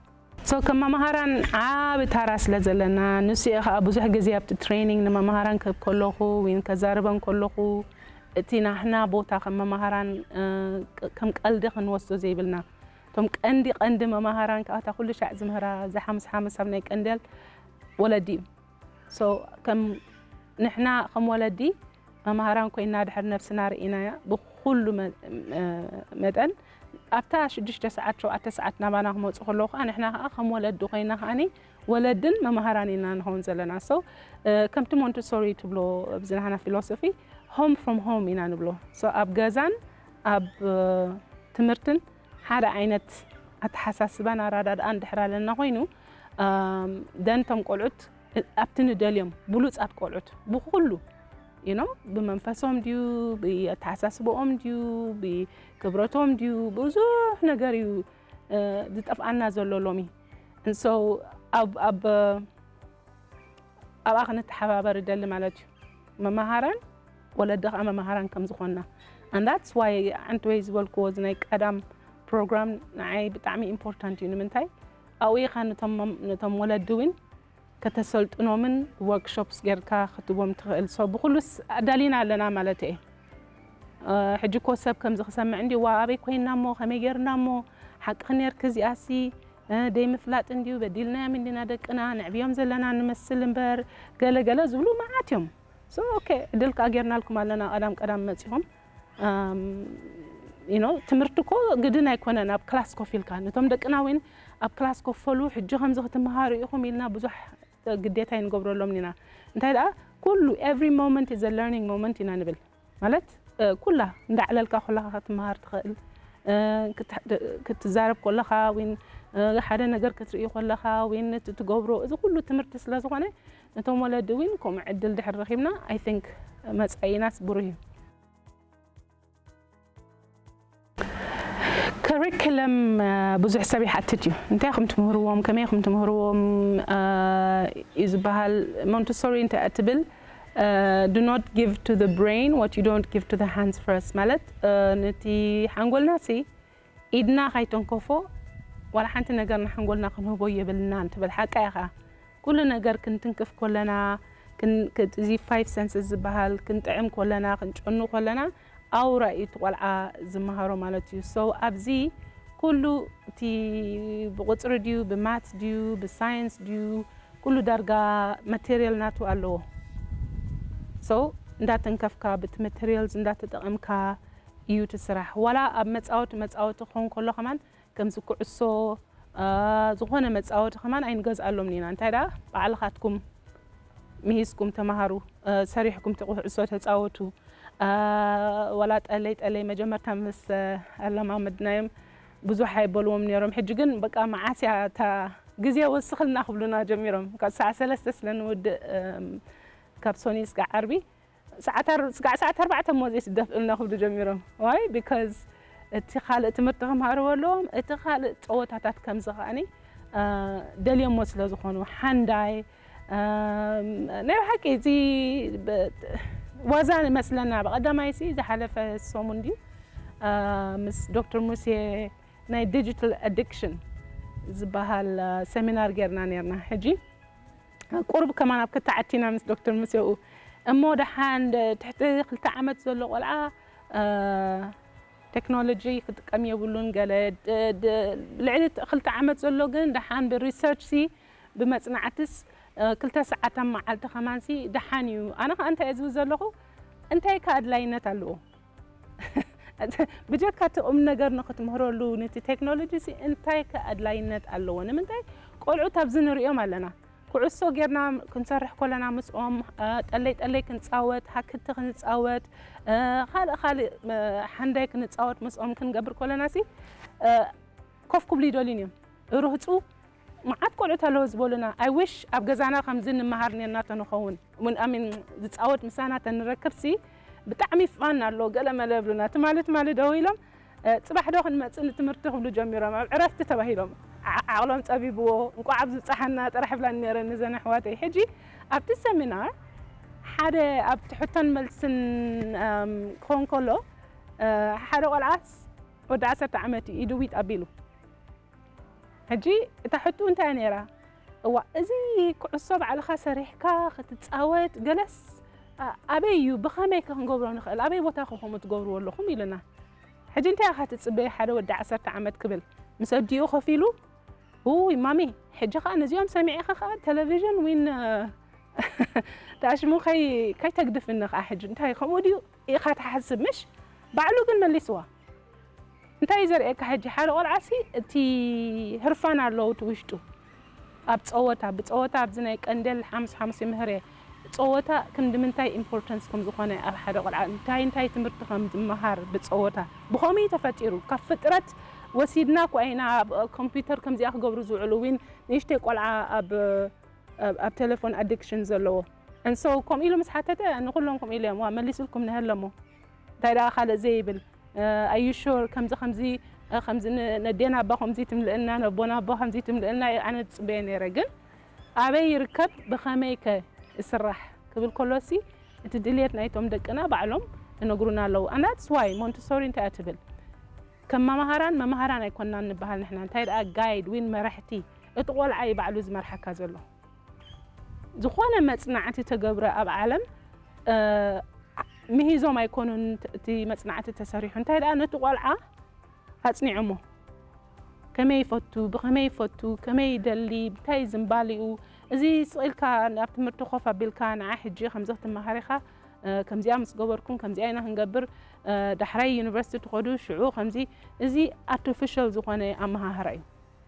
So ከም መምሃራን ዓቢ ታራ ስለ ዘለና ንሱ እየ ከዓ ብዙሕ ግዜ ኣብቲ ትሬኒንግ ንመምሃራን ክህብ ከለኹ ወይን ከዛርበን ከለኹ እቲ ናህና ቦታ ከም መምሃራን ከም ቀልዲ ክንወስዶ ዘይብልና እቶም ቀንዲ ቀንዲ መምሃራን ከዓ እታ ኩሉ ሻዕ ዝምህራ ዝሓምስ ሓምስ ኣብ ናይ ቀንደል ወለዲ እዩ so ከም ንሕና ከም ወለዲ መምሃራን ኮይና ድሕር ነብስና ርኢናያ ብኩሉ መጠን ኣብታ ሽዱሽተ ሰዓት ሸውዓተ ሰዓት ናባና ክመፁ ከለዉ ከዓ ንሕና ከዓ ከም ወለዲ ኮይና ከዓኒ ወለድን መምሃራን ኢና ንኸውን ዘለና so ከምቲ ሞንቲሶሪ ትብሎ ኣብዚ ናህና ፊሎሶፊ home from home ኢና ንብሎ so ኣብ ገዛን ኣብ ትምህርትን ሓደ ዓይነት ኣተሓሳስባን ኣራዳድኣን ድሕር ኣለና ኮይኑ ደንቶም ቆልዑት ኣብቲ ንደልዮም ብሉፃት ቆልዑት ብኩሉ you know ብመንፈሶም ድዩ ብኣተሓሳስበኦም ድዩ ብክብረቶም ድዩ ብዙሕ ነገር እዩ ዝጠፍኣና ዘሎ ሎሚ so ኣብ ኣብ ኣብኣ ክንተሓባበር ይደሊ ማለት እዩ መማሃራን ወለዲ ከዓ መማሃራን ከም ዝኾንና and that's why ዓንተወይ ዝበልክዎ እዚ ናይ ቀዳም ፕሮግራም ንዓይ ብጣዕሚ ኢምፖርታንት እዩ። ንምንታይ ኣብኡ ኢኻ ነቶም ነቶም ወለዲ እውን ከተሰልጥኖምን ወርክሾፕስ ጌርካ ክትቦም ትኽእል። ሶ ብኩሉስ ኣዳሊና ኣለና ማለት እየ። ሕጂ እኮ ሰብ ከምዚ ክሰምዕ እንዲ ዋ ኣበይ ኮይና እሞ ከመይ ጌርና እሞ ሓቅኺ ኔርኪ እዚኣሲ ደይ ምፍላጥ እንዲዩ በዲልናዮም እንዲና ደቅና ንዕብዮም ዘለና ንመስል እምበር ገለ ገለ ዝብሉ መዓት እዮም። ሶ ኦኬ ዕድል ከዓ ጌርናልኩም ኣለና ቀዳም ቀዳም መፂኹም። ዩ ኖ ትምህርቲ እኮ ግድን ኣይኮነን ኣብ ክላስ ኮፍ ኢልካ ነቶም ደቅና እውን ኣብ ክላስ ኮፈሉ ሕጂ ከምዚ ክትመሃሩ ኢኹም ኢልና ብዙሕ ግዴታ ይንገብረሎም ኢና። እንታይ ደኣ ኩሉ every moment is a learning moment ኢና ንብል። ማለት ኩላ እንዳዕለልካ ከለኻ ክትመሃር ትኽእል ክትዛረብ ከለኻ ወይ ሓደ ነገር ክትርኢ ከለኻ ወይ እቲ ትገብሮ እዚ ኩሉ ትምህርቲ ስለ ዝኾነ ነቶም ወለዲ እውን ከምኡ ዕድል ድሕር ረኺብና I think መጻኢናስ ብሩህ እዩ። ከሪክለም ብዙሕ ሰብ ይሓትት እዩ። እንታይ ኹም ትምህርዎም፣ ከመይ ኹም ትምህርዎም እዩ ዝበሃል። ሞንተሶሪ እንታይ እትብል do not give to the brain what you don't give to the hands first ማለት ነቲ ሓንጎልና ሲ ኢድና ካይተንከፎ ዋላ ሓንቲ ነገር ንሓንጎልና ክንህቦ የብልና እንትብል ሓቃ ኢኻ። ኩሉ ነገር ክንትንክፍ ኮለና እዚ ፋይቭ ሰንስስ ዝበሃል ክንጥዕም ኮለና ክንጨኑ ኮለና ኣውራ እዩ እቲ ቆልዓ ዝመሃሮ ማለት እዩ። So ኣብዚ ኩሉ እቲ ብቁፅሪ ድዩ ብማት ድዩ ብሳይንስ ድዩ ኩሉ ዳርጋ ማቴሪያል ናቱ ኣለዎ። So እንዳተንከፍካ ብቲ ማቴሪያልስ እንዳተጠቐምካ እዩ እቲ ስራሕ። ዋላ ኣብ መፃወቲ መፃወቲ ክኸውን ከሎ ከማን ከምዚ ኩዕሶ ዝኾነ መፃወቲ ከማን ኣይንገዝኣሎም ኢና። እንታይ ደኣ ባዕልኻትኩም ምሂዝኩም ተምሃሩ፣ ሰሪሕኩም እቲ ኩዕሶ ተፃወቱ። ዋላ ጠለይ ጠለይ መጀመርታ ምስ ኣለማመድናዮም ብዙሕ ኣይበልዎም ነይሮም። ሕጂ ግን በቃ መዓስ እያ እታ ግዜ ወስኽልና ክብሉና ጀሚሮም። ካብ ሰዓት ሰለስተ ስለ ንውድእ ካብ ሶኒ ስጋዕ ዓርቢ ስጋዕ ሰዓት ኣርባዕተ እሞ ዘይትደፍእልና ክብሉ ጀሚሮም። ዋይ ቢካዝ እቲ ካልእ ትምህርቲ ክምሃርዎ ኣለዎም፣ እቲ ካልእ ፀወታታት ከምዚ ከዓኒ ደልዮሞ ስለ ዝኾኑ ሓንዳይ ናይ ብሓቂ እዚ ዋዛ ይመስለና። ብቐዳማይ ሲ ዝሓለፈ ሰሙን ድዩ ምስ ዶክተር ሙሴ ናይ ዲጂታል ኣዲክሽን ዝበሃል ሰሚናር ጌርና ኔርና። ሕጂ ቁሩብ ከማን ኣብ ክትዓቲና ምስ ዶክተር ሙሴኡ እሞ ደሓን ትሕቲ ክልተ ዓመት ዘሎ ቆልዓ ቴክኖሎጂ ክጥቀም የብሉን ገለ ልዕሊ ክልተ ዓመት ዘሎ ግን ደሓን ብሪሰርች ሲ ብመፅናዕትስ ክልተ ሰዓት ኣብ መዓልቲ ከማን ሲ ደሓን እዩ። ኣነ ከዓ እንታይ እየ ዝብል ዘለኹ እንታይ ከ ኣድላይነት ኣለዎ? ብጀካ እቲ ቁም ነገር ንክትምህረሉ ነቲ ቴክኖሎጂ ሲ እንታይ ከ ኣድላይነት ኣለዎ? ንምንታይ ቆልዑት ኣብዚ ንሪኦም ኣለና። ኩዕሶ ጌርና ክንሰርሕ ከለና ምስኦም ጠለይ ጠለይ ክንፃወት ሃክቲ ክንፃወት ካልእ ካልእ ሓንዳይ ክንፃወት ምስኦም ክንገብር ከለና ሲ ኮፍ ክብሉ ይደልዩን እዮም። ርህፁ መዓት ቆልዑት ኣለዎ ዝበሉና I wish ኣብ ገዛና ከምዚ ንመሃር ኔርና ተንኸውን ዝፃወት ምሳና ተንረክብ ሲ ብጣዕሚ ፋን ኣሎ ገለ መለ ብሉና ትማሊ ትማሊ ደው ኢሎም ፅባሕ ዶ ክንመፅእ ንትምህርቲ ክብሉ ጀሚሮም ኣብ ዕረፍቲ ተባሂሎም ዓቕሎም ፀቢብዎ እንቋዕ ኣብ ዝብፃሓና ጥራሕ ብላን ነረን ንዘን ኣሕዋተይ ሕጂ ኣብቲ ሰሚናር ሓደ ኣብቲ ሕቶን መልስን ክኾን ከሎ ሓደ ቆልዓስ ወዲ ዓሰርተ ዓመት እዩ ኢዱ ዊጥ ኣቢሉ ሕጂ እታ ሕቱ እንታይ ነይራ እዋ እዚ ኩዕሶ ባዕልኻ ሰሪሕካ ክትፃወት ገለስ ኣበይ እዩ ብኸመይ ክንገብሮ ንኽእል ኣበይ ቦታ ክኸሙ ትገብርዎ ኣለኹም ኢሉና ሕጂ እንታይ ኢኻ ትፅበየ ሓደ ወዲ ዓሰርተ ዓመት ክብል ምስ ኣዲኡ ከፊሉ ውይ ማሚ ሕጂ ከዓ ነዚኦም ሰሚዐኻ ከዓ ቴሌቪዥን ዊን ዳሽሙ ከይተግድፍኒ ከዓ ሕጂ እንታይ ከምኡ ድዩ ኢኻ ትሓስብ ምሽ ባዕሉ ግን መሊስዋ እንታይ እዩ ዘርእየካ ሕጂ ሓደ ቆልዓሲ እቲ ህርፋን ኣለዉ እቲ ውሽጡ ኣብ ፀወታ ብፀወታ ኣብዚ ናይ ቀንደል ሓሙስ ሓሙስ ይምህር እየ ፀወታ ክንዲ ምንታይ ኢምፖርተንስ ከም ዝኾነ ኣብ ሓደ ቆልዓ እንታይ እንታይ ትምህርቲ ከም ዝመሃር ብፀወታ ብኸምኡ እዩ ተፈጢሩ ካብ ፍጥረት ወሲድና እኳ ኢና ኣብ ኮምፒውተር ከምዚኣ ክገብሩ ዝውዕሉ ዊን ንእሽተይ ቆልዓ ኣብ ኣብ ቴሌፎን ኣዲክሽን ዘለዎ እንሶ ከምኡ ኢሉ ምስ ሓተተ ንኩሎም ከምኡ ኢሉ እዮም ዋ መሊስልኩም ነሀለሞ እንታይ ደኣ ካልእ ዘይብል ኣዩ ሹር ከምዚ ከምዚ ከምዚ ነዴና ኣባ ከምዚ ትምልእና ነቦና ኣባ ከምዚ ትምልእና ኣነ ዝፅበየ ነይረ ግን ኣበይ ይርከብ ብኸመይ ከ ይስራሕ ክብል ከሎሲ እቲ ድልየት ናይቶም ደቅና ባዕሎም ይነግሩና ኣለዉ ኣናትስ ዋይ ሞንተሶሪ እንታይ እያ ትብል ከም መማህራን መማህራን ኣይኮንናን ንበሃል ንሕና። እንታይ ደኣ ጋይድ ዊን መራሕቲ፣ እቲ ቆልዓ እዩ ባዕሉ ዝመርሓካ ዘሎ። ዝኾነ መጽናዕቲ ተገብረ ኣብ ዓለም፣ እ፣ ምሂዞም ኣይኮኑን እቲ መጽናዕቲ ተሰሪሑ። እንታይ ደኣ ነቲ ቆልዓ ኣጽኒዖሞ። ከመይ ይፈቱ፣ ብኸመይ ይፈቱ፣ ከመይ ይደሊ፣ እንታይ ዝምባሊኡ፣ እዚ ስቕ ኢልካ ኣብ ትምህርቲ ኮፍ ኣቢልካ ንዓ ሕጂ ከምዚ ክትመሃር ኢኻ፣ እ፣ ከምዚኣ ምስ ገበርኩም፣ ከምዚኣ ኢና ክንገብር፣ እ፣ ዳሕራይ ዩኒቨርሲቲ ትኸዱ፣ ሽዑ ከምዚ፣ እዚ ኣርቲፊሻል ዝኾነ ኣመሃህራ እዩ።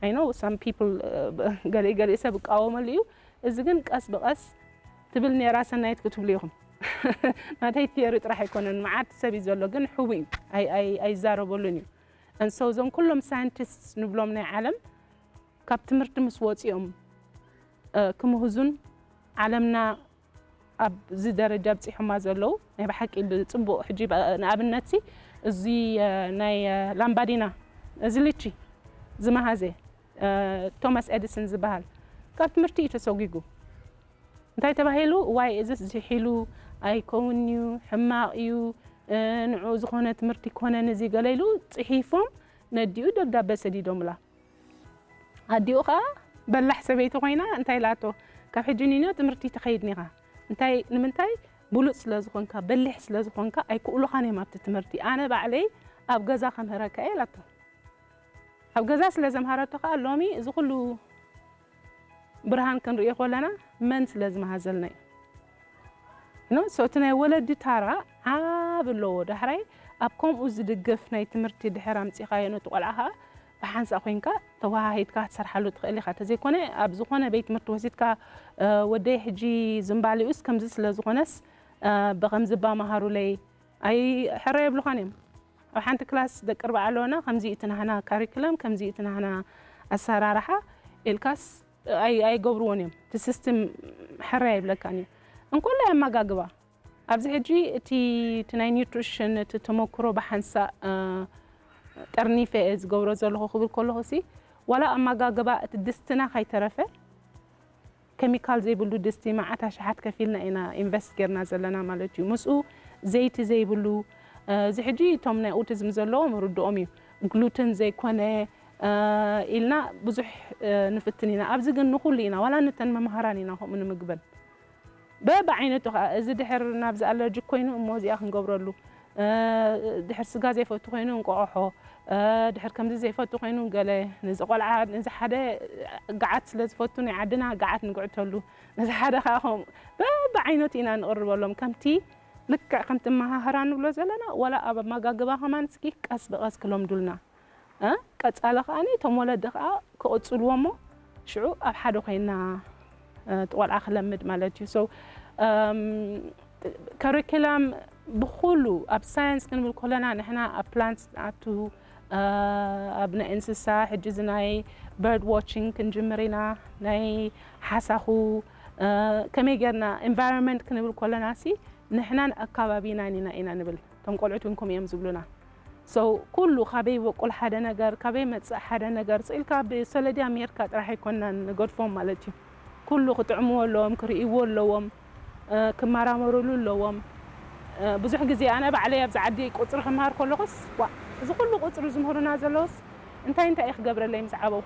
I know some people፣ እ፣ ገለ ገለ ሰብ ይቃወመሉ እዩ። እዚ ግን ቀስ ብቐስ ትብል ነይራ ሰናይት ክትብሉ ኢኹም። ናተይ ቲዮሪ ጥራሕ ኣይኮነን፣ መዓት ሰብ እዩ ዘሎ፣ ግን ሕቡ እዩ። ኣይ-፣ ኣይ-፣ ኣይዛረበሉን እዩ። And so እዞም ኩሎም ሳይንቲስት ንብሎም ናይ ዓለም ካብ ትምህርቲ ምስ ወፂኦም፣ እ፣ ክምህዙን ዓለምና ኣብዚ ደረጃ ኣብፂሖማ ዘለዉ ናይ ብሓቂ ብፅቡቕ። ሕጂ ብ-፣ ንኣብነትሲ እዚ፣ እ፣ ናይ፣ እ፣ ላምባዲና፣ እዚ ልቺ ዝመሃዘ፣ እ፣ ቶማስ ኤዲሰን ዝበሃል ካብ ትምህርቲ እዩ ተሰጒጉ። እንታይ ተባሂሉ? ዋይ፣ እዚስ ዝሒሉ ኣይከውን እዩ፣ ሕማቕ እዩ፣ እ፣ ንዑ ዝኾነ ትምህርቲ ይኮነን እዚ ገለ ኢሉ ጽሒፎም ነዲኡ ደብዳበ ሰዲዶምላ። ኣዲኡ ኸኣ በላሕ ሰበይቲ ኮይና እንታይ ኢላቶ? ካብ ሕጂ ንንዮ ትምህርቲ ትኸይድ ኒኻ። እንታይ፣ ንምንታይ? ብሉጽ ስለ ዝኾንካ፣ በሊሕ ስለ ዝኾንካ ኣይክእሉኻን እዮም ኣብቲ ትምህርቲ። ኣነ ባዕለይ ኣብ ገዛ ከምህረካ እየ ኢላቶ። ኣብ ገዛ ስለ ዘምሃረቶ ኸኣ ሎሚ እዚ ኩሉ ብርሃን ክንርእዮ ከለና መን ስለ ዝመሃዘልና እዩ። ኖ፣ so እቲ ናይ ወለዲ ታራ ዓቢ ኣለዎ። ዳሕራይ ኣብ ከምኡ ዝድግፍ ናይ ትምህርቲ ድሕር ኣምጺኻዮ ነቲ ቆልዓ ኸኣ ብሓንሳእ ኮይንካ ተወሃሂድካ ክትሰርሓሉ ትኽእል ኢኻ። ተዘይኮነ ኣብ ዝኾነ ቤት ትምህርቲ ወሲድካ፣ እ፣ ወደይ ሕጂ ዝምባሊኡስ ከምዚ ስለ ዝኾነስ፣ እ፣ ብኸምዚ እባ መሃሩለይ፣ ኣይ ሕረ የብሉኻን እዮም። ኣብ ሓንቲ ክላስ ደቂ ኣርባዓ ኣለውና፣ ከምዚ እዩ እቲ ናህና ካሪክለም፣ ከምዚ እዩ እቲ ናህና ኣሰራርሓ ኢልካስ ኣይ-፣ ኣይገብርዎን እዮም። እቲ ሲስተም ሕረ ኣይብለካን እዩ። እንኮላይ ኣመጋግባ። ኣብዚ ሕጂ እቲ፣ እቲ ናይ ኒውትሪሽን እቲ ተመክሮ ብሓንሳእ፣ እ፣ ጠርኒፈ እየ ዝገብሮ ዘለኹ ክብል ከለኹ ሲ፣ ዋላ ኣመጋግባ እቲ ድስትና ካይተረፈ፣ ኬሚካል ዘይብሉ ድስቲ መዓት ኣሽሓት ከፊልና ኢና ኢንቨስት ጌርና ዘለና ማለት እዩ። ምስኡ ዘይቲ ዘይብሉ፣ እ፣ እዚ ሕጂ እቶም ናይ ኦቲዝም ዘለዎም ርድኦም እዩ። ግሉተን ዘይኮነ፣ እ፣ ኢልና ብዙሕ፣ እ፣ ንፍትን ኢና። ኣብዚ ግን ንኹሉ ኢና፣ ዋላ ነተን መምሃራን ኢና ከምኡ ንምግበን። በብዓይነቱ ኸኣ፣ እዚ ድሕር ናብዚ ኣለርጂክ ኮይኑ እሞ እዚኣ ክንገብረሉ፣ እ፣ ድሕር ስጋ ዘይፈቱ ኮይኑ እንቋቑሖ፣ እ፣ ድሕር ከምዚ ዘይፈቱ ኮይኑ ገለ፣ ነዚ ቆልዓ፣ ነዚ ሓደ ገዓት ስለ ዝፈቱ ናይ ዓድና ገዓት ንግዕተሉ፣ ነዚ ሓደ ኸኣ ከምኡ በብዓይነቱ ኢና ንቕርበሎም። ከምቲ፣ ልክዕ ከምቲ መሃህራ ንብሎ ዘለና፣ ዋላ ኣብ ኣመጋግባ ከማን እስኪ ቀስ ብቐስ ክለምዱልና። እ፣ ቀጻሊ ከኣ እቶም ወለዲ ከኣ ክቕጽልዎ እሞ ሽዑ ኣብ ሓደ ኮይና፣ እ፣ እቲ ቆልዓ ክለምድ ማለት እዩ። So፣ እም፣ ከሪኩለም ብኹሉ ኣብ ሳይንስ ክንብል ከለና ንሕና ኣብ ፕላንትስ ንኣቱ፣ እ፣ ኣብ ናይ እንስሳ ሕጂ እዚ ናይ በርድ ዋቺንግ ክንጅምር ኢና፣ ናይ ሓሳኹ፣ እ፣ ከመይ ጌርና ኤንቫይሮንመንት ክንብል ከለና ሲ ንሕናን ኣካባቢናን ኢና ኢና ንብል። እቶም ቆልዑት እውን ከምኡ እዮም ዝብሉና። So ኩሉ ካበይ ይበቁል ሓደ ነገር፣ ካበይ ይመጽእ ሓደ ነገር፣ ስኢልካ ብሰለድያ ሜርካ ጥራሕ ኣይኮናን ንገድፎም ማለት እዩ። ኩሉ ክጥዕምዎ ኣለዎም፣ ክርእይዎ ኣለዎም፣ እ፣ ክመራመሩሉ ኣለዎም። እ፣ ብዙሕ ግዜ ኣነ ባዕለይ ኣብዚ ዓዲ ቁጽሪ ክመሃር ከለኹስ፣ ዋ፣ እዚ ኩሉ ቁጽሪ ዝምህሩና ዘለውስ እንታይ እንታይ እዩ ክገብረለይ ምስ ዓበኹ?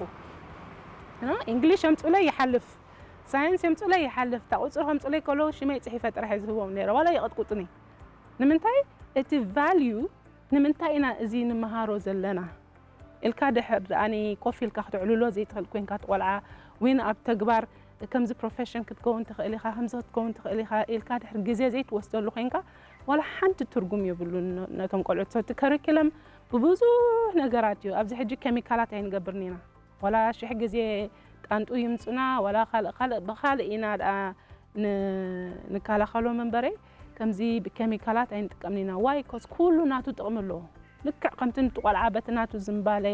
እ፣ እንግሊሽ የምጹለይ ይሓልፍ፣ ሳይንስ የምጹለይ ይሓልፍ፣ እታ ቁጽሪ ከምጹለይ ከለዉ ሽመይ ጽሒፈ ጥራሕ እየ ዝህቦም ነይረ፣ ዋላ ይቕጥቁጡኒ። ንምንታይ? እቲ ቫልዩ ንምንታይ ኢና እዚ ንመሃሮ ዘለና ኢልካ ድሕር ደኣኒ ኮፍ ኢልካ ክትዕልሎ ዘይትኽእል ኮይንካ፣ እቲ ቆልዓ ዊን ኣብ ተግባር ከምዚ ፕሮፌሽን ክትከውን ትኽእል ኢኻ፣ ከምዚ ክትከውን ትኽእል ኢኻ ኢልካ ድሕር ግዜ ዘይትወስደሉ ኮይንካ፣ ዋላ ሓንቲ ትርጉም የብሉን ነ-፣ ነቶም ቆልዑት። So እቲ ከሪኩለም ብብዙሕ ነገራት እዩ። ኣብዚ ሕጂ ኬሚካላት ኣይንገብርን ኢና። ዋላ ሽሕ ግዜ ጣንጡ ይምጹና፣ ዋላ ካልእ፣ ካልእ፣ ብኻልእ ኢና ደኣ ን-፣ ንከላኸሎም እምበረ፣ ከምዚ ብኬሚካላት ኣይንጥቀምን ኢና። ዋይ? ኮዝ ኩሉ ናቱ ጥቕሚ ኣለዎ። ልክዕ ከምቲ ንቲ ቆልዓ በቲ ናቱ ዝምባለ፣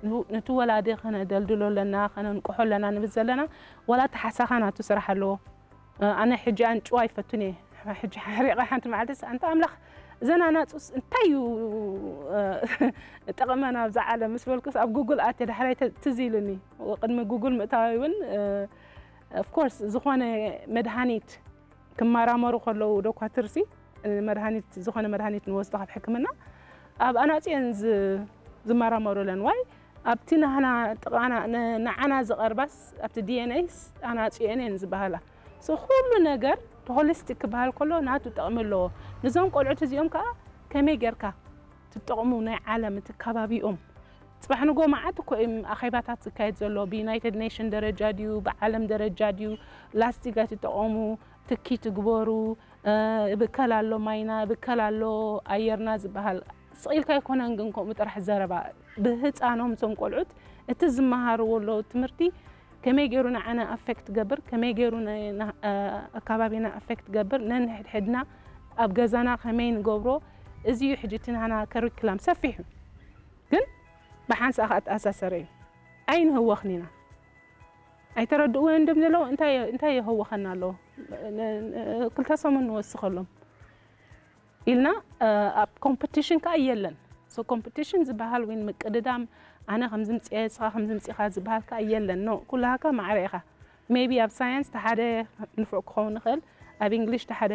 ን-፣ ነቲ ወላዲ ከነደልድሎ ኣለና፣ ከነንቅሖ ኣለና ንብል ዘለና፣ ዋላ እቲ ሓሳኻ ናቱ ስራሕ ኣለዎ። እ፣ ኣነ ሕጂ ኣንጭዋ ይፈቱን እየ። ሕጂ ሓሪቐ ሓንቲ መዓልትስ፣ ኣንታ ኣምላኽ፣ እዘን ኣናጹስ እንታይ እዩ፣ እ፣ ጠቕመን ኣብዛ ዓለም ምስ በልኩስ፣ ኣብ ጉግል ኣትየ ዳሕራይ ተ-፣ ትዝ ኢሉኒ። ቅድሚ ጉግል ምእታወይ እውን፣ እ፣ ኦፍ ኮርስ፣ ዝኾነ መድሃኒት ክመራመሩ ከለዉ ዶኳትርሲ፣ እ፣ መድሃኒት፣ ዝኾነ መድሃኒት ንወስዶ ካብ ሕክምና፣ ኣብ ኣናጺ እየን ዝ-፣ ዝመራመሩለን ዋይ ኣብቲ ናህና ጥቓና ንዓና ዝቐርባስ ኣብቲ ዲኤንኤስ ኣናፅኦን እየን ዝበሃላ። ኩሉ ነገር ሆሊስቲክ ክበሃል ከሎ ናቱ ጠቕሚ ኣለዎ። ንዞም ቆልዑት እዚኦም ከዓ ከመይ ጌርካ ትጠቕሙ ናይ ዓለም እቲ ከባቢኦም ጽባሕ ንጎ መዓት እኮ እዮም ኣኼባታት ዝካየድ ዘሎ ብዩናይትድ ኔሽን ደረጃ ድዩ ብዓለም ደረጃ ድዩ ላስቲክ ኣይትጠቐሙ ትኪ ትግበሩ ብከል ኣሎ ማይና ብከል ኣሎ ኣየርና ዝበሃል ስቕ ኢልካ ኣይኮነን ግን ከምኡ ጥራሕ ዘረባ ብህፃኖም እዞም ቆልዑት እቲ ዝመሃርዎ ኣለዉ ትምህርቲ ከመይ ገይሩ ንዓና ኣፌክት ትገብር ከመይ ገይሩ ኣካባቢና ኣፌክት ትገብር ነንሕድሕድና ኣብ ገዛና ከመይ ንገብሮ እዚ እዩ ሕጂ እቲ ናህና ከሪክላም ሰፊሕ እዩ ግን ብሓንሳእ ከዓ ተኣሳሰረ እዩ ኣይንህወኽን ኢና ኣይተረድእዎ እንድም ዘለዉ እንታይ የህወኸና ኣለዎ ክልተ ሰሙን ንወስኸሎም ኢልና ኣብ ኮምፕቲሽን ከዓ የለን ኮምፕቲሽን ዝበሃል ወይ ምቅድዳም ኣነ ከምዝምፅየ ስኻ ከምዝምፅኻ ዝበሃል ከዓ የለን ኖ ኩላሃካ ማዕረ ኢኻ ሜቢ ኣብ ሳየንስ ተሓደ ንፉዕ ክኸውን ይኽእል ኣብ እንግሊሽ ተሓደ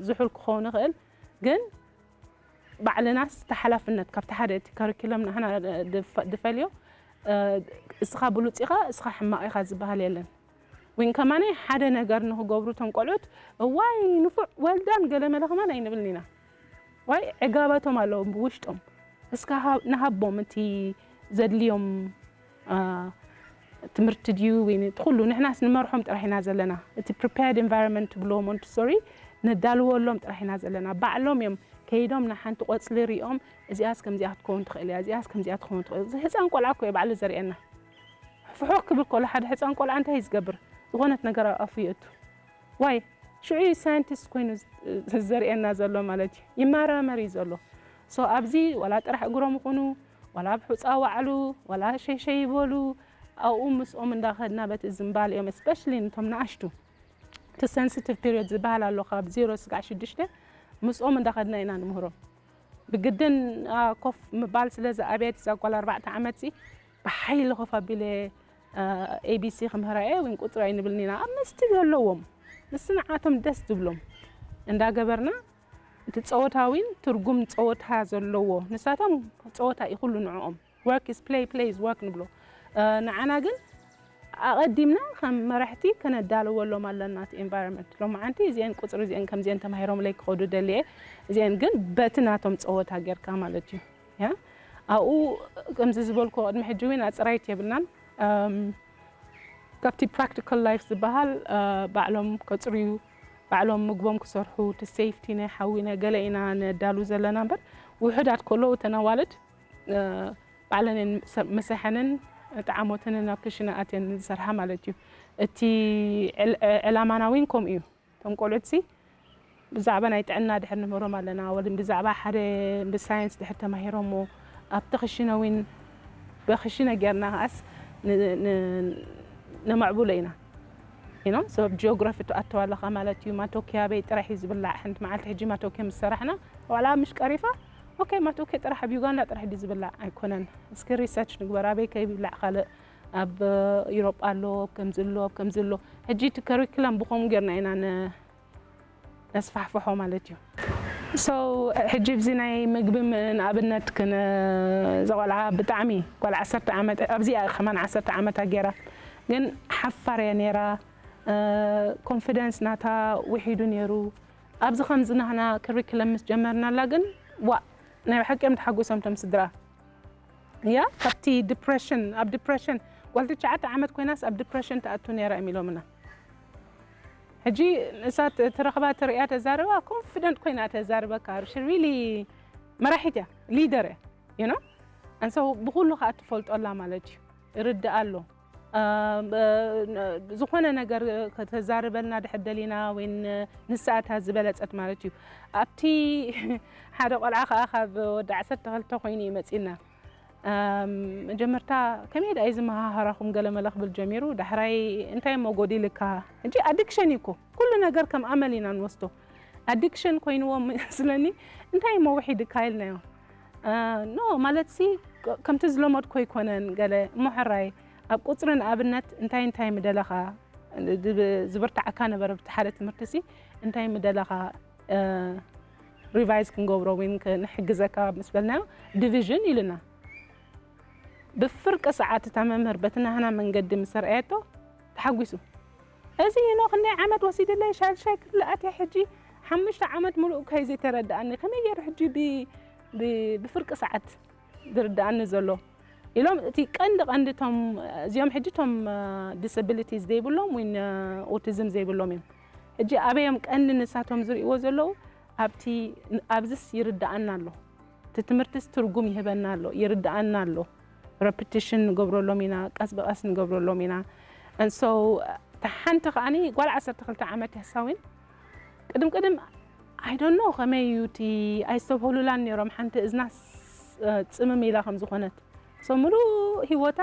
ዝሑል ክኸውን ይኽእል ግን ባዕልናስ ተሓላፍነት ካብቲ ሓደ እቲ ካሪኩለም ንሕና ድፈልዮ እስኻ ብሉፅ ኢኻ እስኻ ሕማቕ ኢኻ ዝበሃል የለን ወይን ከማነ ሓደ ነገር ንክገብሩ እቶም ቆልዑት እዋይ ንፉዕ ወልዳን ገለመለ ከማን ኣይንብልን ኢና ዋይ ዕጋበቶም ኣለዎም ብውሽጦም እስካ ንሃቦም እቲ ዘድልዮም ትምህርቲ ድዩ ወይ ኩሉ ንሕናስ ንመርሖም ጥራሕ ኢና ዘለና እቲ prepared environment ትብሎ ሞንትሶሪ ነዳልወሎም ጥራሕ ኢና ዘለና ባዕሎም እዮም ከይዶም ንሓንቲ ቆፅሊ ሪኦም እዚኣስ ከምዚኣ ክትከውን ትኽእል እያ እዚኣስ ከምዚኣ ትኸውን ትኽእል እዚ ህፃን ቆልዓ እኮ ባዕሉ ዘርእየና ፍሑኽ ክብል ከሎ ሓደ ሕፃን ቆልዓ እንታይ እዩ ዝገብር? ዝኾነት ነገር ኣብ ኣፉ የእቱ። ዋይ? ሽዑ እዩ ሳይንቲስት ኮይኑ ዘርእየና ዘሎ ማለት እዩ። ይመራመር እዩ ዘሎ። ሶ ኣብዚ ዋላ ጥራሕ እግሮም ይኹኑ፣ ዋላ ኣብ ሑፃ ዋዕሉ፣ ዋላ ሸይሸይ ይበሉ፣ ኣብኡ ምስኦም እንዳኸድና በቲ ዝምባል እዮም፣ especially ንቶም ንኣሽቱ። እቲ sensitive period ዝበሃል ኣሎ ካብ ዜሮ ስጋዕ ሽዱሽተ ምስኦም እንዳኸድና ኢና ንምህሮም። ብግድን ኮፍ ምባል ስለ ዝኣብየት እዛ ጓል ኣርባዕተ ዓመት ሲ ብሓይሊ ኮፍ ኣቢለ ኤቢሲ ክምህራ እየ ወይ ቁፅሪ ኣይንብልን ኢና ኣብ ምስቲ ዘለዎም ምስ ንዓቶም ደስ ዝብሎም እንዳገበርና እቲ ፀወታ እውን ትርጉም ፀወታ ዘለዎ ንሳቶም ፀወታ እዩ ኩሉ ንዕኦም work is play play is work ንብሎ ንዓና ግን ኣቐዲምና ከም መራሕቲ ከነዳልወሎም ኣለና እቲ environment ሎማዓንቲ እዚአን ቁፅሪ እዚአን ከምዚአን ተማሂሮምለይ ክኸዱ ደልየ እዚአን ግን በቲ ናቶም ፀወታ ጌርካ ማለት እዩ ያ ኣብኡ ከምዚ ዝበልኩ ቅድሚ ሕጂ እውን ኣፅራይት የብልናን ካብቲ practical life ዝበሃል ባዕሎም ከፅርዩ ባዕሎም ምግቦም ክሰርሑ እቲ safety ናይ ሓዊ ናይ ገለ ኢና ነዳሉ ዘለና እምበር ውሑዳት ከለዉ እተን ኣዋልድ ባዕለን ምሰሐንን ጣዓሞተንን ናብ ክሽነ ኣትየን ዝሰርሓ ማለት እዩ እቲ ዕላማና እውን ከምኡ እዩ እቶም ቆልዑት ሲ ብዛዕባ ናይ ጥዕና ድሕር ንምህሮም ኣለና ወ ብዛዕባ ሓደ ብሳይንስ ድሕር ተማሂሮሞ ኣብቲ ክሽነ እውን በክሽነ ጌርና ከዓስ ነማዕቡሎ ኢና ኢኖም ሰበብ ጂኦግራፊ ትኣተው ኣለኻ ማለት እዩ ማቶኪ ኣበይ ጥራሕ እዩ ዝብላዕ ሓንቲ መዓልቲ ሕጂ ማቶኪ ምስ ሰራሕና ዋላ ምሽ ቀሪፋ ኦኬ ማቶኪ ጥራሕ ኣብ ዩጋንዳ ጥራሕ ድዩ ዝብላዕ ኣይኮነን እስኪ ሪሰርች ንግበር ኣበይ ከይብላዕ ካልእ ኣብ ዩሮጳ ኣሎ ኣብ ከምዚ ኣሎ ኣብ ከምዚ ኣሎ ሕጂ እቲ ከሪክለም ብኸምኡ ጌርና ኢና ነስፋሕፍሖ ማለት እዩ so ሕጂ ብዚ ናይ ምግቢ ንኣብነት ክን ዘቆልዓ ብጣዕሚ ጓል ዓሰርተ ዓመት ኣብዚኣ ከማን ዓሰርተ ዓመታ ገይራ ግን ሓፋር እያ ነይራ ኮንፊደንስ ናታ ውሒዱ ነይሩ ኣብዚ ከምዚ ናህና ክሪክለም ምስ ጀመርናላ ግን ዋ ናይ ብሓቂ እዮም ተሓጒሶም ቶም ስድራ እያ ካብቲ ዲፕሬሽን ኣብ ዲፕሬሽን ጓል ትሽዓተ ዓመት ኮይናስ ኣብ ዲፕሬሽን ትኣቱ ነይራ እዮም ኢሎምና ሕጂ ንሳ ትረኽባ ትርእያ ተዛርባ ኮንፊደንት ኮይና ተዛርበካ she really መራሒት እያ ሊደር እያ you know and so ብኩሉ ከዓ ትፈልጦ ኣላ ማለት እዩ ይርድእ ኣሎ ዝኾነ ነገር ከተዛርበልና ድሕር ደሊና ወይ ንስኣታ ዝበለፀት ማለት እዩ ኣብቲ ሓደ ቆልዓ ከዓ ካብ ወዲ ዓሰርተ ክልተ ኮይኑ እዩ መፂና መጀመርታ ከመይ ደኣ ዝመሃሃራኹም ገለመለ ክብል ጀሚሩ ዳሕራይ እንታይ እሞ ጎዲልካ እንጂ ኣዲክሽን እዩ እኮ ኩሉ ነገር ከም ኣመል ኢና ንወስዶ ኣዲክሽን ኮይንዎም ስለኒ እንታይ እሞ ውሒድካ ኢልናዮ ኖ ማለት ሲ ከምቲ ዝለመድኮ ኣይኮነን ገለ እሞ ሕራይ ኣብ ቁፅሪ ንኣብነት እንታይ እንታይ ምደለኻ ዝብርትዓካ ነበረ ብቲ ሓደ ትምህርቲ ሲ እንታይ ምደለኻ ሪቫይዝ ክንገብሮ ወይ ንሕግዘካ ምስ በልናዮ ዲቪዥን ኢሉና። ብፍርቂ ሰዓት እታ መምህር በቲ ናህና መንገዲ ምስ ኣርኣየቶ ተሓጒሱ። እዚ ኖ ክንደይ ዓመት ወሲድለይ ሻድሻይ ክፍሊ ኣትየ ሕጂ ሓሙሽተ ዓመት ሙሉእ ከይ ዘይተረድኣኒ ከመይ ገይሩ ሕጂ ብ- ብ- ብፍርቂ ሰዓት ዝርድኣኒ ዘሎ ኢሎም። እቲ ቀንዲ ቀንዲ ቶም እዚኦም ሕጂ ቶም ዲስብሊቲስ ዘይብሎም ወይ ኦቲዝም ዘይብሎም እዮም። ሕጂ ኣበዮም ቀንዲ ንሳቶም ዝርእይዎ ዘለዉ ኣብቲ ኣብዚስ ይርድኣና ኣሎ፣ እቲ ትምህርትስ ትርጉም ይህበና ኣሎ፣ ይርድኣና ኣሎ። ረፕቲሽን ንገብረሎም ኢና፣ ቀስ ብቐስ ንገብረሎም ኢና። And so እታ ሓንቲ ከዓኒ ጓል ዓሰርተ ክልተ ዓመት እያ ሳዊን። ቅድም ቅድም I don't know ከመይ እዩ እቲ ኣይስተብህሉላን ነይሮም። ሓንቲ እዝና ስ- ጽምም ኢላ ከም ዝኾነት so ሙሉእ ህይወታ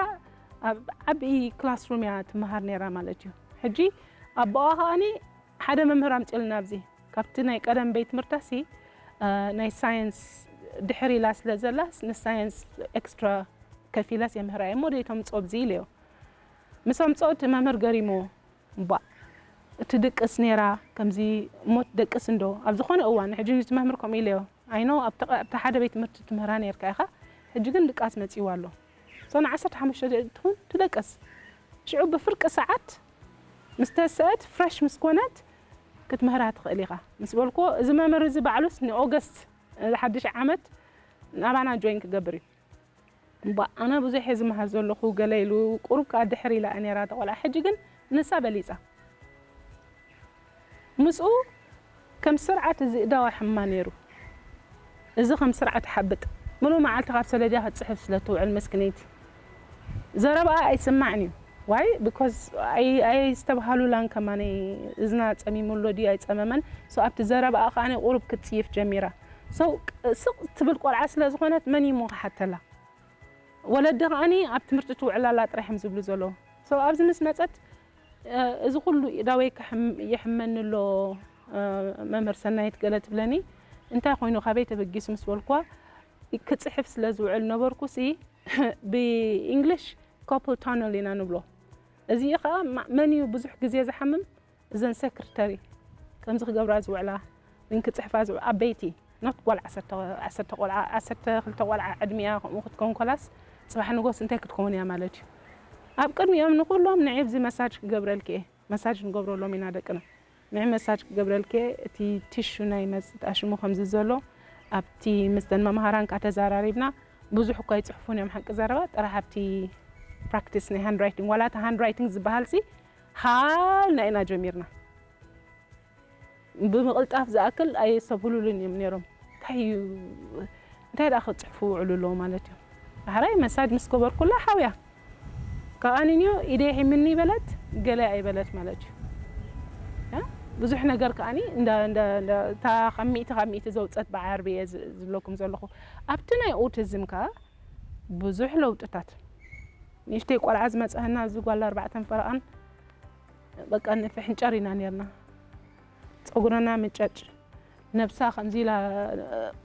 ኣብ ዓብዪ ክላስሩም እያ ትመሃር ነይራ ማለት እዩ። ሕጂ ኣቦኣ ከዓኒ ሓደ መምህር ኣምፅልና ኣብዚ ካብቲ ናይ ቀደም ቤት ትምህርታሲ ናይ ሳየንስ ድሕር ኢላ ስለ ዘላስ ንሳየንስ ኤክስትራ ከፊላስ የምህራ እየ እሞ ደይቶም ፆብዚ ኢለዮ። ምስ ኣምፅኦ እቲ መምህር ገሪሞ እባ እቲ ድቅስ ነይራ ከምዚ እሞ ደቅስ እንዶ ኣብ ዝኾነ እዋን ሕጂ ንትመምህር ከምኡ ኢለዮ። ኣይኖ ኣብቲ ሓደ ቤት ትምህርቲ ትምህራ ነርካ ኢኻ፣ ሕጂ ግን ድቃስ መፂዋ ኣሎ። ሶ ን ዓሰርተ ሓሙሽተ ትኹን ትደቅስ። ሽዑ ብፍርቂ ሰዓት ምስ ተሰአት ፍረሽ ምስ ኮነት ክትምህራ ትኽእል ኢኻ ምስ በልኩዎ፣ እዚ መምህር እዚ ባዕሉስ ንኦገስት እዚ ሓድሽ ዓመት ናባና ጆይን ክገብር እዩ። እባ ኣነ ብዙሕ እየ ዝመሃር ዘለኹ ገለ ኢሉ፣ ቁሩብ ከኣ ድሕር ኢላ እያ ነይራ እታ ቆልዓ። ሕጂ ግን ንሳ በሊጻ። ምስኡ ከም ስርዓት እዚ እዳዋ ሕማ ነይሩ። እዚ ከም ስርዓት ሓብጥ። ምሉእ መዓልቲ ካብ ሰለድያ ክትጽሕፍ ስለ ትውዕል መስክነይቲ። ዘረባኣ ኣይስማዕን እዩ። ዋይ? ቢኮዝ ኣይ- ኣይስተብሃሉላን ከማነይ። እዝና ጸሚሙሎ ድዩ ኣይጸመመን? ሶ ኣብቲ ዘረባኣ ከኣ ቁሩብ ክትጽይፍ ጀሚራ። ሶ ስቕ ትብል ቆልዓ ስለ ዝኾነት መን እዩ እሞ ክሓተላ? ወለዲ ከኣኒ ኣብ ትምህርቲ ትውዕል ኣላ ጥራሕ እዮም ዝብሉ ዘለዉ። ሶ ኣብዚ ምስ መጸት እዚ ኩሉ ኢዳወይ ይሕመኒ ኣሎ መምህር ሰናይት ገለ ትብለኒ። እንታይ ኮይኑ ካበይ ተበጊሱ ምስ በልኳ ክጽሕፍ ስለ ዝውዕል ነበርኩ ሲ ብእንግሊሽ ኮፕል ታነል ኢና ንብሎ። እዚ ከዓ መን እዩ ብዙሕ ግዜ ዝሓምም? እዘን ሰክርተሪ ከምዚ ክገብራ ዝውዕላ ወይን ክጽሕፋ ዝውዕላ ዓበይቲ ኖት ጓል ዓሰርተ ቆልዓ ዓሰርተ ክልተ ቆልዓ ዕድሚያ ከምኡ ክትከውን ኮላስ ጽባሕ ንጎስ እንታይ ክትከውን እያ ማለት እዩ። ኣብ ቅድሚኦም ንኩሎም ንዒ ኣብዚ መሳጅ ክገብረልኪ እየ መሳጅ ንገብረሎም ኢና ደቅና። ንዒ መሳጅ ክገብረልኪ እየ እቲ ቲሹ ናይ መጽጣ ሽሙ ከምዚ ዘሎ ኣብቲ ምስተን መምሃራን ካ ተዛራሪብና ብዙሕ እኳ ይጽሕፉን እዮም ሓቂ ዘረባ ጥራሕ ኣብቲ ፕራክቲስ ናይ ሃንድ ራይቲንግ ዋላ እቲ ሃንድ ራይቲንግ ዝበሃል ሲ ሃልና ኢና ጀሚርና። ብምቕልጣፍ ዝኣክል ኣየስተብህሉልን እዮም ነይሮም። እንታይ እዩ እንታይ ደኣ ክፅሕፉ ውዕሉ ኣለዉ ማለት እዩ። ዳሕራይ መሳጅ ምስ ገበርኩላ ሓውያ ከኣንንዮ ኢደይ ሒምኒ በለት ገለ ኣይበለት ማለት እዩ። ብዙሕ ነገር ከኣኒ እታ ካብ ሚእቲ ካብ ሚእቲ ዘውፀት ብዓርቢ እየ ዝብለኩም ዘለኹ። ኣብቲ ናይ ኦቲዝም ከኣ ብዙሕ ለውጥታት ንእሽተይ ቆልዓ ዝመፀህና እዚ ጓል ኣርባዕተን ፈረቓን በቃ ንፍሕንጨር ኢና ነርና። ፀጉረና ምጨጭ ነብሳ ከምዚ ኢላ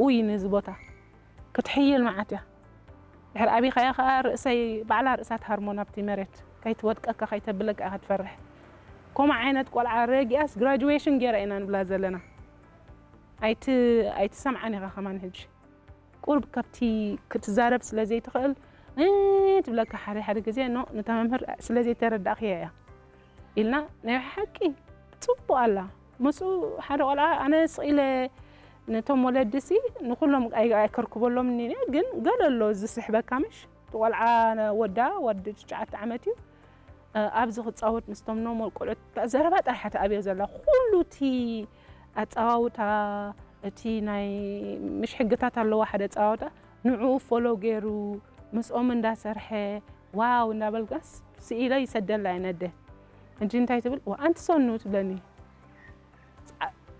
ኡይ ነዚ ቦታ ክትሕይል መዓት እያ። ድሕሪ ኣብኻያ ከዓ ርእሰይ ባዕላ ርእሳ ትሃርሞ ናብቲ መሬት ከይትወድቀካ ከይተብለካ እያ ክትፈርሕ። ከምኡ ዓይነት ቆልዓ ረጊኣስ ግራጁዌሽን ገይራ ኢና ንብላ ዘለና። ኣይትሰምዓን ኢኻ ከማን ሕጂ። ቁሩብ ካብቲ ክትዛረብ ስለ ዘይትኽእል ትብለካ ሓደ ሓደ ግዜ ኖ ነታ መምህር ስለ ዘይተረዳእክያ እያ ኢልና ናይ ሓቂ ጽቡቕ ኣላ። ምስኡ ሓደ ቆልዓ ኣነ ስቕ ኢለ ነቶም ወለድሲ ንኹሎም ኣይከርክበሎም እየ ግን ገለ ኣሎ ዝስሕበካ ምሽ እቲ ቆልዓ ወዳ ወዲ ትሽዓተ ዓመት እዩ ኣብዚ ክጻወት ምስቶም ኖርማል ቆልዑት ዘረባ ጥራሕ እያ ትኣብዮ ዘላ ኩሉ እቲ ኣጻዋውታ እቲ ናይ ምሽ ሕግታት ኣለዋ ሓደ ኣጻዋውታ ንዕኡ ፎሎ ገይሩ ምስኦም እንዳሰርሐ ዋው እንዳበልጋስ ስኢለ ይሰደላ እየ ነደ እንጂ እንታይ ትብል ዋ ኣንቲ ሰኑ ትብለኒ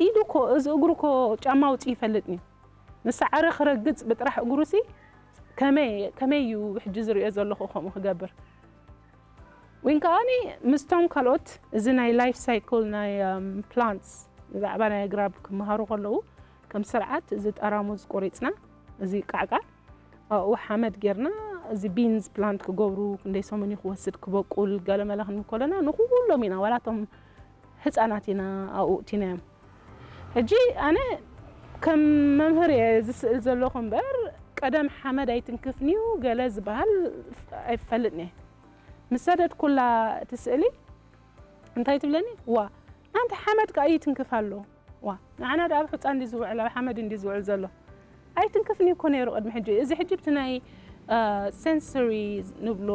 ኢዱ እኮ እዚ እግሩ እኮ ጫማ ውፅእ ይፈልጥኒ ንሰዓረ ክረግፅ ብጥራሕ እግሩሲ ከመይ እዩ ሕጂ ዝሪኦ ዘለኹ ከምኡ ክገብር ወይን ከኣኒ ምስቶም ካልኦት እዚ ናይ ላይፍ ሳይክል ናይ ፕላንትስ ብዛዕባ ናይ ኣግራብ ክመሃሩ ከለዉ ከም ስርዓት እዚ ጠራሙዝ ቆሪፅና እዚ ቃዕቃዕ ኣብኡ ሓመድ ጌርና እዚ ቢንዝ ፕላንት ክገብሩ ክንደይ ሰሙን ክወስድ ክበቁል ገለመለ ክንብል ከለና ንኩሎም ኢና ዋላቶም ህፃናት ኢና ኣብኡ እቲናዮም ሕጂ ኣነ ከም መምህር እየ ዝስእል ዘለኹ እምበር፣ ቀደም ሓመድ ኣይትንክፍንዩ ገለ ዝበሃል ኣይፈልጥን እየ። ምስ ሰደድኩላ እቲ ስእሊ እንታይ ትብለኒ? ዋ፣ ኣንቲ ሓመድ ከኣ ይትንክፍ ኣሎ። ዋ፣ ንዓና ደኣ ኣብ ሑጻ እንዲ ዝውዕል፣ ኣብ ሓመድ እንዲ ዝውዕል ዘሎ። ኣይትንክፍንዩ እኮ ነይሩ ቅድሚ ሕጂ። እዚ ሕጂ ብቲ ናይ ሰንሰሪ ንብሎ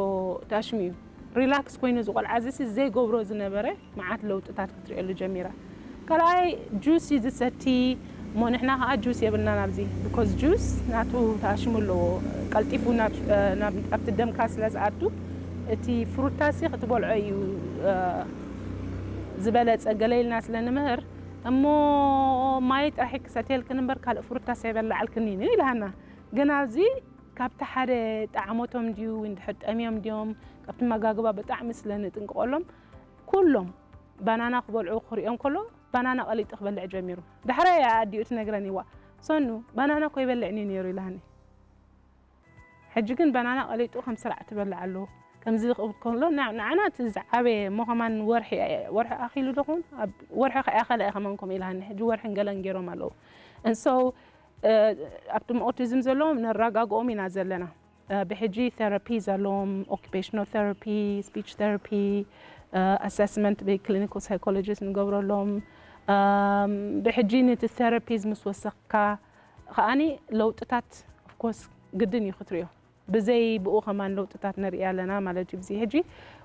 ታሽሚ እዩ። ሪላክስ ኮይኑ ዝቆልዓ እዚ ዘይገብሮ ዝነበረ መዓት ለውጥታት ክትርእየሉ ጀሚራ። ካልኣይ ጁስ እዩ ዝሰቲ። እሞ ንሕና ከዓ ጁስ የብልናን ኣብዚ፣ ቢኮዝ ጁስ ናቱ ታሽሙ ኣለዎ። ቀልጢፉ ናብ ኣብቲ ደምካ ስለ ዝኣቱ እቲ ፍሩታሲ ክትበልዖ እዩ ዝበለፀ ገለ ኢልና ስለ ንምህር፣ እሞ ማይ ጥራሕ ክሰትየልክን እምበር ካልእ ፍሩታሲ ኣይበላዓልክን እዩ ኢልሃና። ግን ኣብዚ ካብቲ ሓደ ጣዕሞቶም ድዩ ወይ እንድሕር ጠምዮም ድዮም፣ ካብቲ መጋግባ ብጣዕሚ ስለ ንጥንቅቐሎም፣ ኩሎም ባናና ክበልዑ ክሪኦም ከሎ ባናና ቀሊጡ ክበልዕ ጀሚሩ። ዳሕራይ እያ ኣዲኡ ትነግረኒ፣ "ዋ፣ ሰኑ፣ ባናና እኮ ይበልዕኒ ነይሩ" ኢላኒ። ሕጂ ግን ባናና ቀሊጡ ከም ስራዕ ትበልዕ ኣለዎ። ከምዚ ክብል ከሎ፣ ና-፣ ንዓና እቲ ዝዓበየ እሞ ከማን ወርሒ፣ ወርሒ ኣኺሉ ዶ ኸውን? ኣብ ወርሒ ከይኣኸለ እየ ከማን ከምኡ ኢላኒ። ሕጂ ወርሕን ገለን ገይሮም ኣለዉ። And so፣ እ፣ ኣብቶም ኦቲዝም ዘለዎም ነረጋግኦም ኢና ዘለና። እ፣ ብሕጂ ቴራፒ ዘለዎም፣ ኦኩፔሽናል ቴራፒ፣ ስፒች ቴራፒ፣ እ፣ ኣሰስመንት ብክሊኒካል ሳይኮሎጂስት ንገብረሎም። እም፣ ብሕጂ ነቲ ቴራፒዝ ምስ ወሰኽካ ከኣኒ ለውጥታት፣ ኦፍኮርስ፣ ግድን እዩ ክትሪኦ። ብዘይ ብኡ ከማን ለውጥታት ንርኢ ኣለና ማለት እዩ። ብዚ ሕጂ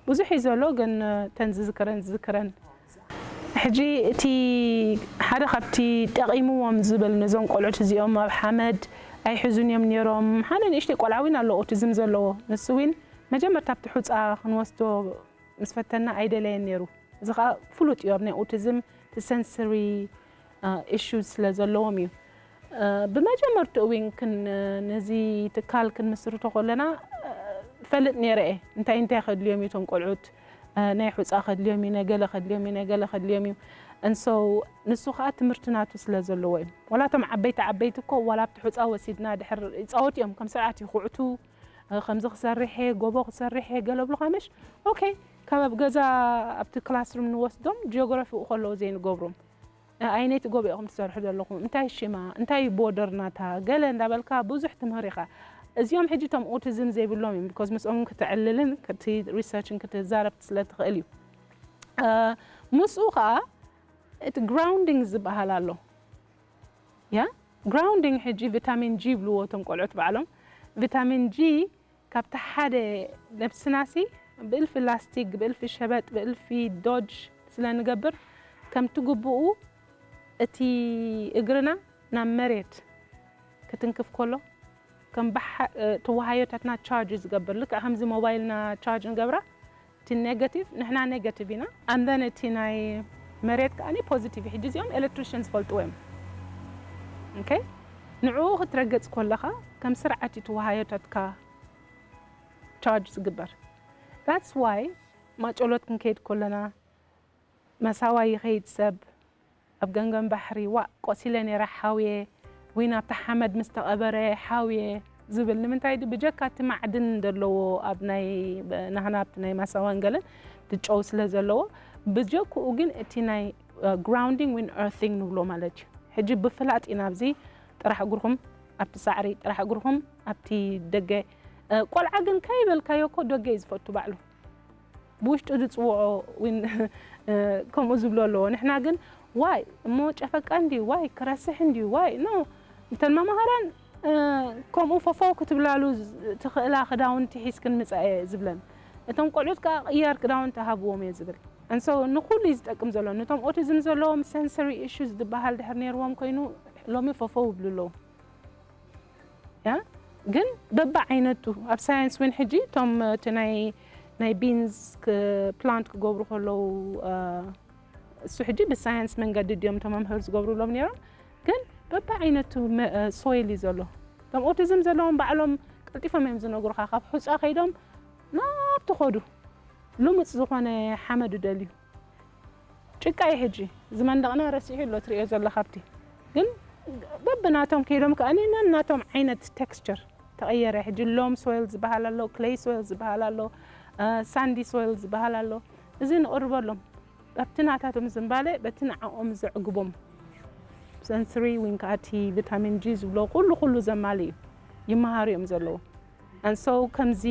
ብዙሕ እዩ ዘሎ፣ ግን፣ እ፣ ተን ዝዝክረን ዝዝክረን። ሕጂ እቲ ሓደ ካብቲ ጠቒምዎም ዝብል ነዞም ቆልዑት እዚኦም ኣብ ሓመድ ኣይሕዙን እዮም ነይሮም። ሓደ ንእሽተይ ቆልዓ እውን ኣሎ ኦቲዝም ዘለዎ። ንሱ እውን መጀመርታ ኣብቲ ሑጻ ክንወስዶ ምስ ፈተና ኣይደለየን ነይሩ። እዚ ኸኣ ፍሉጥ እዩ፣ ኣብ ናይ ኦቲዝም እቲ ሰንሰሪ፣ እ፣ ኢሹ ስለ ዘለዎም እዩ። እ፣ ብመጀመርትኡ እውን ክን-፣ ነዚ ትካል ክንምስርቶ ከለና፣ እ፣ ፈልጥ ነይረ እየ። እንታይ እንታይ ከድልዮም እዩ እቶም ቆልዑት፣ እ፣ ናይ ሑጻ ከድልዮም እዩ፣ ናይ ገለ ከድልዮም እዩ፣ ናይ ገለ ከድልዮም እዩ። And so ንሱ ኸኣ ትምህርቲ ናቱ ስለ ዘለዎ እዩ። ዋላ እቶም ዓበይቲ ዓበይቲ እኮ ዋላ ኣብቲ ሑጻ ወሲድና ድሕር ይጻወቱ እዮም፣ ከም ስርዓት ይኹዕቱ፣ እ፣ ከምዚ ክሰርሕ እየ፣ ጎቦ ክሰርሕ እየ፣ ገለ ብሉኻ ምሽ? ኦኬ፣ ካብ ኣብ ገዛ ኣብቲ ክላስሩም ንወስዶም ጂኦግራፊ ከለዉ ዘይንገብሮም። እ፣ ኣየነይቲ ጎቦ ኢኹም ትሰርሑ ዘለኹም? እንታይ ሽማ? እንታይ እዩ ቦርደር ናታ? ገለ እንዳበልካ ብዙሕ ትምህር ኢኻ። እዚኦም ሕጂ እቶም ኦቲዝም ዘይብሎም እዮም፣ ቢኮዝ ምስኦም ክትዕልልን ክቲ ሪሰርችን ክትዛረብ ስለ ትኽእል እዩ። እ፣ ምስኡ ኸኣ እቲ ግራውንዲንግ ዝበሃል ኣሎ። ያ፣ ግራውንዲንግ ሕጂ ቪታሚን ጂ ይብልዎ እቶም ቆልዑት ባዕሎም። ቪታሚን ጂ ካብቲ ሓደ ነብስናሲ ብእልፊ ላስቲክ፣ ብእልፊ ሸበጥ፣ ብእልፊ ዶጅ ስለ ንገብር፣ ከምቲ ግቡኡ እቲ እግርና ናብ መሬት ክትንክፍ ከሎ፣ ከም ባሓ-፣ እ፣ ተዋሃዮታትና ቻርጅ ዝገብር፣ ልክዕ ከምዚ ሞባይልና ቻርጅ ንገብራ፣ እቲ ኔጋቲቭ፣ ንሕና ኔጋቲቭ ኢና። And then እቲ ናይ መሬት ከኣ ፖዚቲቭ። ሕጂ እዚኦም ኤሌክትሪሽን ዝፈልጥዎ እዮም። ኦኬ? ንዕኡ ክትረግጽ ከለኻ፣ ከም ስርዓት እዩ ተዋሃዮታትካ ቻርጅ ዝግበር። That's why ማጨሎት ክንከይድ ከለና፣ መሳዋ ይኸይድ ሰብ፣ ኣብ ገምገም ባሕሪ፣ "ዋእ፣ ቆሲለ ነይረ ሓውየ፣ ወይ ናብቲ ሓመድ ምስ ተቐበረ ሓውየ" ዝብል። ንምንታይ ድዩ? ብጀካ እቲ ማዕድን ዘለዎ ኣብ ናይ፣ ናህና ኣብቲ ናይ ማሳዋን ገለን እቲ ጨው ስለ ዘለዎ፣ ብጀክኡ ግን እቲ ናይ፣ እ፣ ግራውንዲንግ ዊን ኤርቲንግ ንብሎ ማለት እዩ። ሕጂ ብፍላጥ ኢና ኣብዚ ጥራሕ እግርኹም ኣብቲ ሳዕሪ፣ ጥራሕ እግርኹም ኣብቲ ደገ። እ፣ ቆልዓ ግን ከይበልካዮ እኮ ደገ እዩ ዝፈቱ ባዕሉ። ብውሽጡ ዝጽውዖ እውን፣ እ፣ ከምኡ ዝብሎ ኣለዎ። ንሕና ግን ዋይ እሞ ጨፈቃ እንድዩ፣ ዋይ ክረስሕ እንድዩ፣ ዋይ ኖ። እተን መማህራን፣ እ፣ ከምኡ ፈፈው ክትብላሉ ዝ-፣ ትኽእላ ክዳውንቲ ሒዝክን ምጻ እየ ዝብለን። እቶም ቆልዑት ከኣ ቅያር ክዳውንቲ ሃብዎም እየ ዝብል። And so ንኹሉ እዩ ዝጠቅም ዘሎ። ነቶም ኦቲዝም ዘለዎም ሰንሰሪ ኢሹስ ዝበሃል ድሕር ነይርዎም ኮይኑ ሎሚ ፈፈው ይብሉ ኣለዉ። ያ፣ ግን በብዓይነቱ ኣብ ሳይንስ እውን ሕጂ እቶም እቲ ናይ፣ ናይ ቢንስ ክ-፣ ፕላንት ክገብሩ ከለዉ፣ እ፣ እሱ ሕጂ ብሳይንስ መንገዲ ድዮም እቶም መምህር ዝገብሩሎም ነይሮም። ግን በብዓይነቱ መ-፣ እ፣ ሶይል እዩ ዘሎ። እቶም ኦቲዝም ዘለዎም ባዕሎም ቀልጢፎም እዮም ዝነግሩኻ። ካብ ሑጻ ከይዶም ናብቲ ኸዱ ልሙጽ ዝኾነ ሓመድ ደልዩ። ጭቃ እዩ ሕጂ። እዚ መንደቕና ረሲሑ ኣሎ፣ ትርእዮ ዘለኻ ኣብቲ። ግን በብናቶም ከይዶም ከኣ ነናቶም ዓይነት ቴክስቸር ተቐየረ። ሕጂ ሎም ሶይል ዝበሃል ኣሎ፣ ክሌይ ሶይል ዝበሃል ኣሎ፣ እ፣ ሳንዲ ሶይል ዝበሃል ኣሎ። እዚ ንቕርበሎም። በቲ ናታቶም ዝንባለ፣ በቲ ንዓኦም ዘዕግቦም ሰንስሪ ዊን ከዓ እቲ ቪታሚን ጂ ዝብሎ ኩሉ ኩሉ ዘማል እዩ ይመሃሩ እዮም ዘለዉ። And so ከምዚ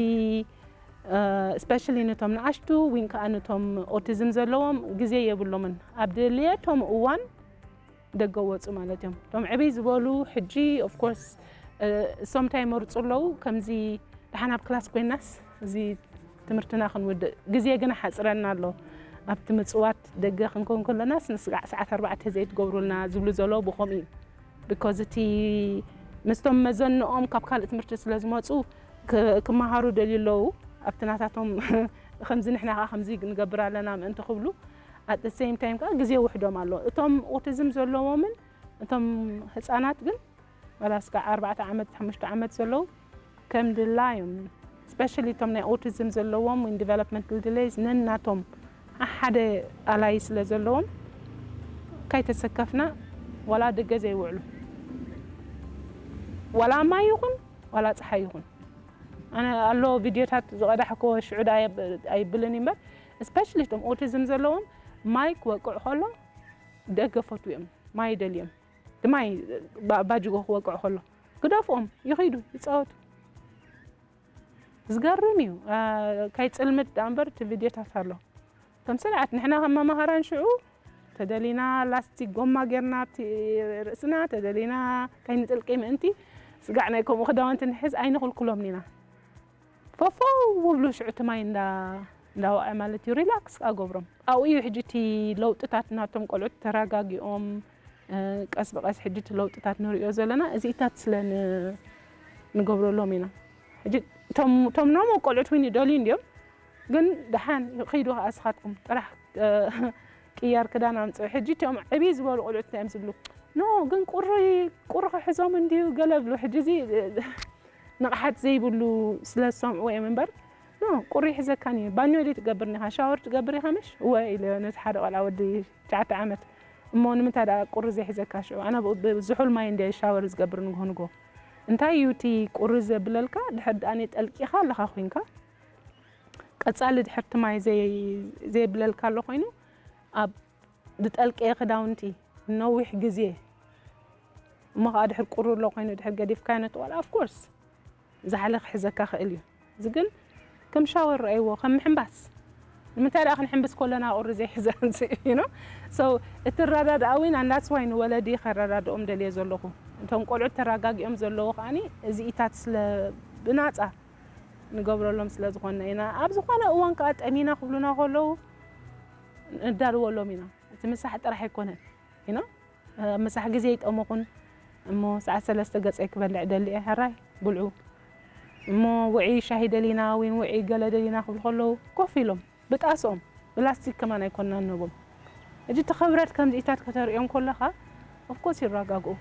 ስፔሻሊ ነቶም ንኣሽቱ ዊን ከዓ ነቶም ኦቲዝም ዘለዎም ግዜ የብሎምን። ኣብ ድልየቶም እዋን ደገ ወፁ ማለት እዮም። እቶም ዕብይ ዝበሉ ሕጂ ኦፍኮርስ እሶም እንታይ ይመርፁ ኣለዉ? ከምዚ ደሓን ኣብ ክላስ ኮይናስ እዚ ትምህርትና ክንውድእ ግዜ ግን ሓፅረና ኣሎ። ኣብቲ ምፅዋት ደገ ክንከውን ከለናስ ንስጋዕ ሰዓት ኣርባዕተ ዘይትገብሩልና ዝብሉ ዘለዉ ብኸምኡ እዩ። ቢኮዝ እቲ ምስቶም መዘንኦም ካብ ካልእ ትምህርቲ ስለ ዝመፁ ክ- ክመሃሩ ደልዩ ኣለዉ። ኣብቲ ናታቶም ከምዚ ንሕና ከዓ ከምዚ ንገብር ኣለና ምእንቲ ክብሉ ኣት ሴም ታይም ከዓ ግዜ ውሕዶም ኣሎ። እቶም ኦቲዝም ዘለዎምን እቶም ህፃናት ግን ዋላ እስካዕ ኣርባዕተ ዓመት ሓሙሽተ ዓመት ዘለዉ ከም ድላዮም ስፔሻሊ እቶም ናይ ኦቲዝም ዘለዎም ወይ ዲቨሎፕመንታል ዲሌይስ ነናቶም ሓደ ኣላይ ስለ ዘለዎም ካይተሰከፍና ዋላ ደገ ዘይውዕሉ ዋላ ማይ ይኹን ዋላ ፀሓይ ይኹን ኣነ ኣሎ ቪድዮታት ዝቐዳሕኮ ሽዑ ዳ ኣይብልን እምበር ስፔሻሊ እቶም ኦቲዝም ዘለዎም ማይ ክወቅዕ ከሎ ደገ ፈትዎም ማይ ደልዮም ማይ ባጅጎ ክወቅዕ ከሎ ግደፍኦም ይኺዱ ይፃወቱ ዝገርም እዩ። ከይፅልምት ዳኣ እምበር እቲ ቪድዮታት ኣሎ። ከም ስርዓት ንሕና ከም መማህራን ሽዑ ተደሊና ላስቲክ ጎማ ጌርና ኣብቲ ርእስና ተደሊና ከይንጥልቂ ምእንቲ ስጋዕ ናይ ከምኡ ክዳውንቲ ንሕዝ ኣይንኽልክሎም ኢና። ፈፈው ብሉ ሽዑ እቲ ማይ እንዳ እንዳወዐ ማለት እዩ ሪላክስ ኣገብሮም ኣብኡ እዩ ሕጂ እቲ ለውጥታት ናቶም ቆልዑት ተረጋጊኦም ቀስ ብቀስ ሕጂ እቲ ለውጥታት ንሪኦ ዘለና እዚኢታት ስለ ንገብረሎም ኢና ሕጂ እቶም ኖሞ ቆልዑት እውን ይደልዩ እንዲዮም ግን ደሓን ኺዱ ከዓ ስኻትኩም ጥራሕ ቅያር ክዳን ኣምፅኡ ሕጂ እቲኦም ዕብይ ዝበሉ ቆልዑት እንታይ እዮም ዝብሉ ኖ ግን ቁሪ ቁሪ ክሕዞም እንድዩ ገለ ብሉ ሕጂ እዚ ንቕሓት ዘይብሉ ስለ ዝሰምዕዎ እዮም እምበር ኖ ቁሪ ይሕዘካን እዩ ባኞ ድዩ ትገብር ኒኻ ሻወር ትገብር ኢኻ ምሽ እወ ኢለ ነቲ ሓደ ቆልዓ ወዲ ትሽዓተ ዓመት እሞ ንምንታይ ደኣ ቁሪ ዘይሕዘካ ሽዑ ኣነ ዝሑል ማይ እንደ ሻወር ዝገብር ንግሆ ንግሆ እንታይ እዩ እቲ ቁሪ ዘብለልካ ድሕር ደኣ ጠልቂኻ ኣለኻ ኮይንካ ቀጻሊ ድሕርቲ ማይ ዘይብለልካ ኣሎ ኮይኑ ኣብ ዝጠልቀየ ክዳውንቲ ነዊሕ ግዜ እሞ ከዓ ድሕር ቁሩ ኣሎ ኮይኑ ድሕር ገዲፍካዮ ነቲ ቆልዓ of course ዝሓለ ክሕዘካ ክእል እዩ እዚ ግን ከም ሻወር ረኣይዎ ከም ምሕንባስ ንምንታይ ደኣ ክንሕንብስ ከለና ቁሪ ዘይሕዘ you know so እትረዳድኣ ዊን ኣንዳስ ዋይ ንወለዲ ከረዳድኦም ደልየ ዘለኹ እቶም ቆልዑት ተረጋጊኦም ዘለዉ ከዓኒ እዚኢታት ስለ ብናፃ ንገብረሎም ስለ ዝኾንና ኢና ኣብ ዝኾነ እዋን ከዓ ጠሚና ክብሉና ከለዉ ንዳልወሎም ኢና እቲ ምሳሕ ጥራሕ ኣይኮነን you know ምሳሕ ግዜ ይጠሙኹን እሞ ሰዓት ሰለስተ ገፀይ ክበልዕ ደሊ እየ ሕራይ ብልዑ እሞ ውዒ ሻሂ ደሊና ዊን ውዒ ገለ ደሊና ክብሉ ከለዉ ኮፍ ኢሎም ብጣስኦም ብላስቲክ ከማን ኣይኮንናን ነቦም ሕጂ እቲ ክብረት ከምዚኢታት ከተርእዮም ከለኻ of course ይረጋግኡ